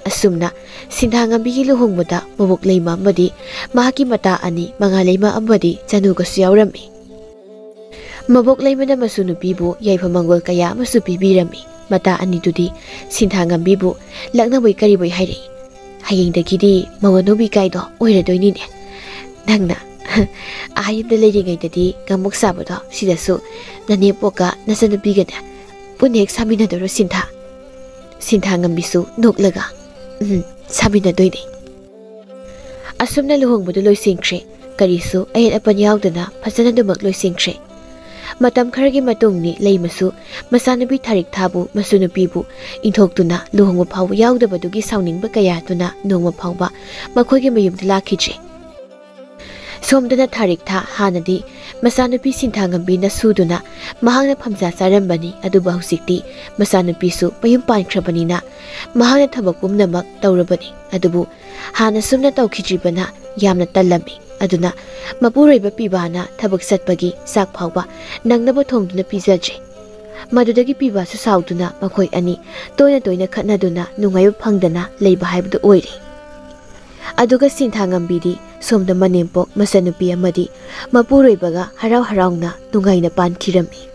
ꯑꯁꯨꯝꯅ ꯁꯤꯟꯊꯥꯉꯝꯕꯤꯒꯤ ꯂꯨꯍꯣꯡꯕꯗ ꯃꯕꯣꯛ ꯂꯩꯃ ꯑꯃꯗꯤ ꯃꯍꯥꯛꯀꯤ ꯃꯇꯥ ꯑꯅꯤ, ꯃꯉꯥ ꯂꯩꯃ ꯑꯃꯗꯤ ꯆꯅꯨꯒꯁꯨ ꯌꯥꯎꯔꯝꯃꯤ꯫ ꯃꯕꯣꯛ ꯂꯩꯃꯅ ꯃꯁꯨ ꯅꯨꯄꯤꯕꯨ ꯌꯥꯏꯐ ꯃꯪꯒꯣꯜ ꯀꯌꯥ ꯑꯃꯁꯨ ꯄꯤꯕꯤꯔꯝꯃꯤ꯫ ꯃꯇꯥ ꯑꯅꯤꯗꯨꯗꯤ ꯁꯤꯟꯊꯥꯉꯝꯕꯤꯕꯨ ꯂꯛꯅꯕꯣꯏ ꯀꯔꯤꯕꯣꯏ ꯍꯥꯏꯔꯛꯏ, "ꯍꯌꯦꯡꯗꯒꯤꯗꯤ ꯃꯧ ꯑꯅꯧꯕꯤ ꯀꯥꯏꯗꯣ ꯑꯣꯏꯔꯗꯣꯏꯅꯤꯅꯦ꯫ ꯅꯪꯅ ꯑꯥ ꯌꯨꯝꯗ ꯂꯩꯔꯤꯉꯩꯗꯗꯤ ꯉꯥꯃꯣꯛ ꯁꯥꯕꯗꯣ ꯁꯤꯗꯁꯨ ꯅꯅꯦꯝꯄꯣꯛꯀ ꯅꯆꯟꯅꯨꯄꯤꯒꯅꯦ ꯄꯨꯟꯅ ꯍꯦꯛ ꯁꯥꯃꯤꯟꯅꯗꯣꯏꯔꯣ ꯁꯤꯟꯊꯥ?" ꯁꯤꯟꯊꯥꯉꯝꯕꯤꯁꯨ ꯅꯣꯛꯂꯒ, "ꯎꯝ, ꯁꯥꯃꯤꯟꯅꯗꯣꯏꯅꯦ꯫" ꯑꯁꯨꯝꯅ ꯂꯨꯍꯣꯡꯕꯗꯨ ꯂꯣꯏꯁꯤꯟꯈ꯭ꯔꯦ꯫ ꯀꯔꯤꯁꯨ ꯑꯌꯦꯠ ꯑꯄꯟ ꯌꯥꯎꯗꯅ ꯐꯖꯅ ꯑꯗꯨꯃꯛ ꯂꯣꯏꯁꯤꯟꯈ꯭ꯔꯦ꯫ ꯃꯇꯝ ꯈꯔꯒꯤ ꯃꯇꯨꯡꯅꯤ ꯂꯩꯃꯁꯨ ꯃꯆꯥꯅꯨꯄꯤ ꯊꯥꯔꯤꯛ ꯊꯥꯕꯨ ꯃꯁꯨ ꯅꯨꯄꯤꯕꯨ ꯏꯟꯊꯣꯛꯇꯨꯅ ꯂꯨꯍꯣꯡꯕ ꯐꯥꯎꯕ ꯌꯥꯎꯗꯕꯗꯨꯒꯤ ꯁꯥꯎꯅꯤꯡꯕ ꯀꯌꯥꯗꯨꯅ ꯅꯣꯡꯃ ꯐꯥꯎꯕ ꯃꯈꯣꯏꯒꯤ ꯃꯌꯨꯝꯗ ꯂꯥꯛꯈꯤꯗ꯭ꯔꯦ꯫ ꯁꯣꯝꯗꯅ ꯊꯥꯔꯤꯛ ꯊꯥ ꯍꯥꯟꯅꯗꯤ ꯃꯆꯥꯅꯨꯄꯤ ꯁꯤꯟꯊꯥꯉꯝꯕꯤꯅ ꯁꯨꯗꯨꯅ ꯃꯍꯥꯛꯅ ꯐꯝꯖꯥ ꯆꯥꯔꯝꯕꯅꯤ, ꯑꯗꯨꯕꯨ ꯍꯧꯖꯤꯛꯇꯤ ꯃꯆꯥꯅꯨꯄꯤꯁꯨ ꯃꯌꯨꯝ ꯄꯥꯟꯈ꯭ꯔꯕꯅꯤꯅ ꯃꯍꯥꯛꯅ ꯊꯕꯛ ꯄꯨꯝꯅꯃꯛ ꯇꯧꯔꯕꯅꯤ꯫ ꯑꯗꯨꯕꯨ ꯍꯥꯟꯅ ꯁꯨꯝꯅ ꯇꯧꯈꯤꯗ꯭ꯔꯤꯕꯅ ꯌꯥꯝꯅ ꯇꯜꯂꯝꯃꯤ꯫ ꯑꯗꯨꯅ ꯃꯄꯨꯔꯣꯏꯕ ꯄꯤꯕꯥꯅ ꯊꯕꯛ ꯆꯠꯄꯒꯤ ꯆꯥꯛ ꯐꯥꯎꯕ ꯅꯪꯅꯕ ꯊꯣꯡꯗꯨꯅ ꯄꯤꯖꯗ꯭ꯔꯦ꯫ ꯃꯗꯨꯗꯒꯤ ꯄꯤꯕꯥꯁꯨ ꯁꯥꯎꯗꯨꯅ ꯃꯈꯣꯏ ꯑꯅꯤ ꯇꯣꯏꯅ ꯇꯣꯏꯅ ꯈꯠꯅꯗꯨꯅ ꯅꯨꯡꯉꯥꯏꯕ ꯐꯪꯗꯅ ꯂꯩꯕ ꯍꯥꯏꯕꯗꯨ ꯑꯣꯏꯔꯦ꯫ ꯑꯗꯨꯒ ꯁꯤꯟꯊꯥꯉꯝꯕꯤꯗꯤ ꯁꯣꯝꯗ ꯃꯅꯦꯝꯄꯣꯛ ꯃꯆꯟꯅꯨꯄꯤ ꯑꯃꯗꯤ ꯃꯄꯨꯔꯣꯏꯕꯒ ꯍꯔꯥꯎ ꯍꯔꯥꯎꯅ ꯅꯨꯡꯉꯥꯏꯅ ꯄꯥꯟꯈꯤꯔꯝꯃꯤ꯫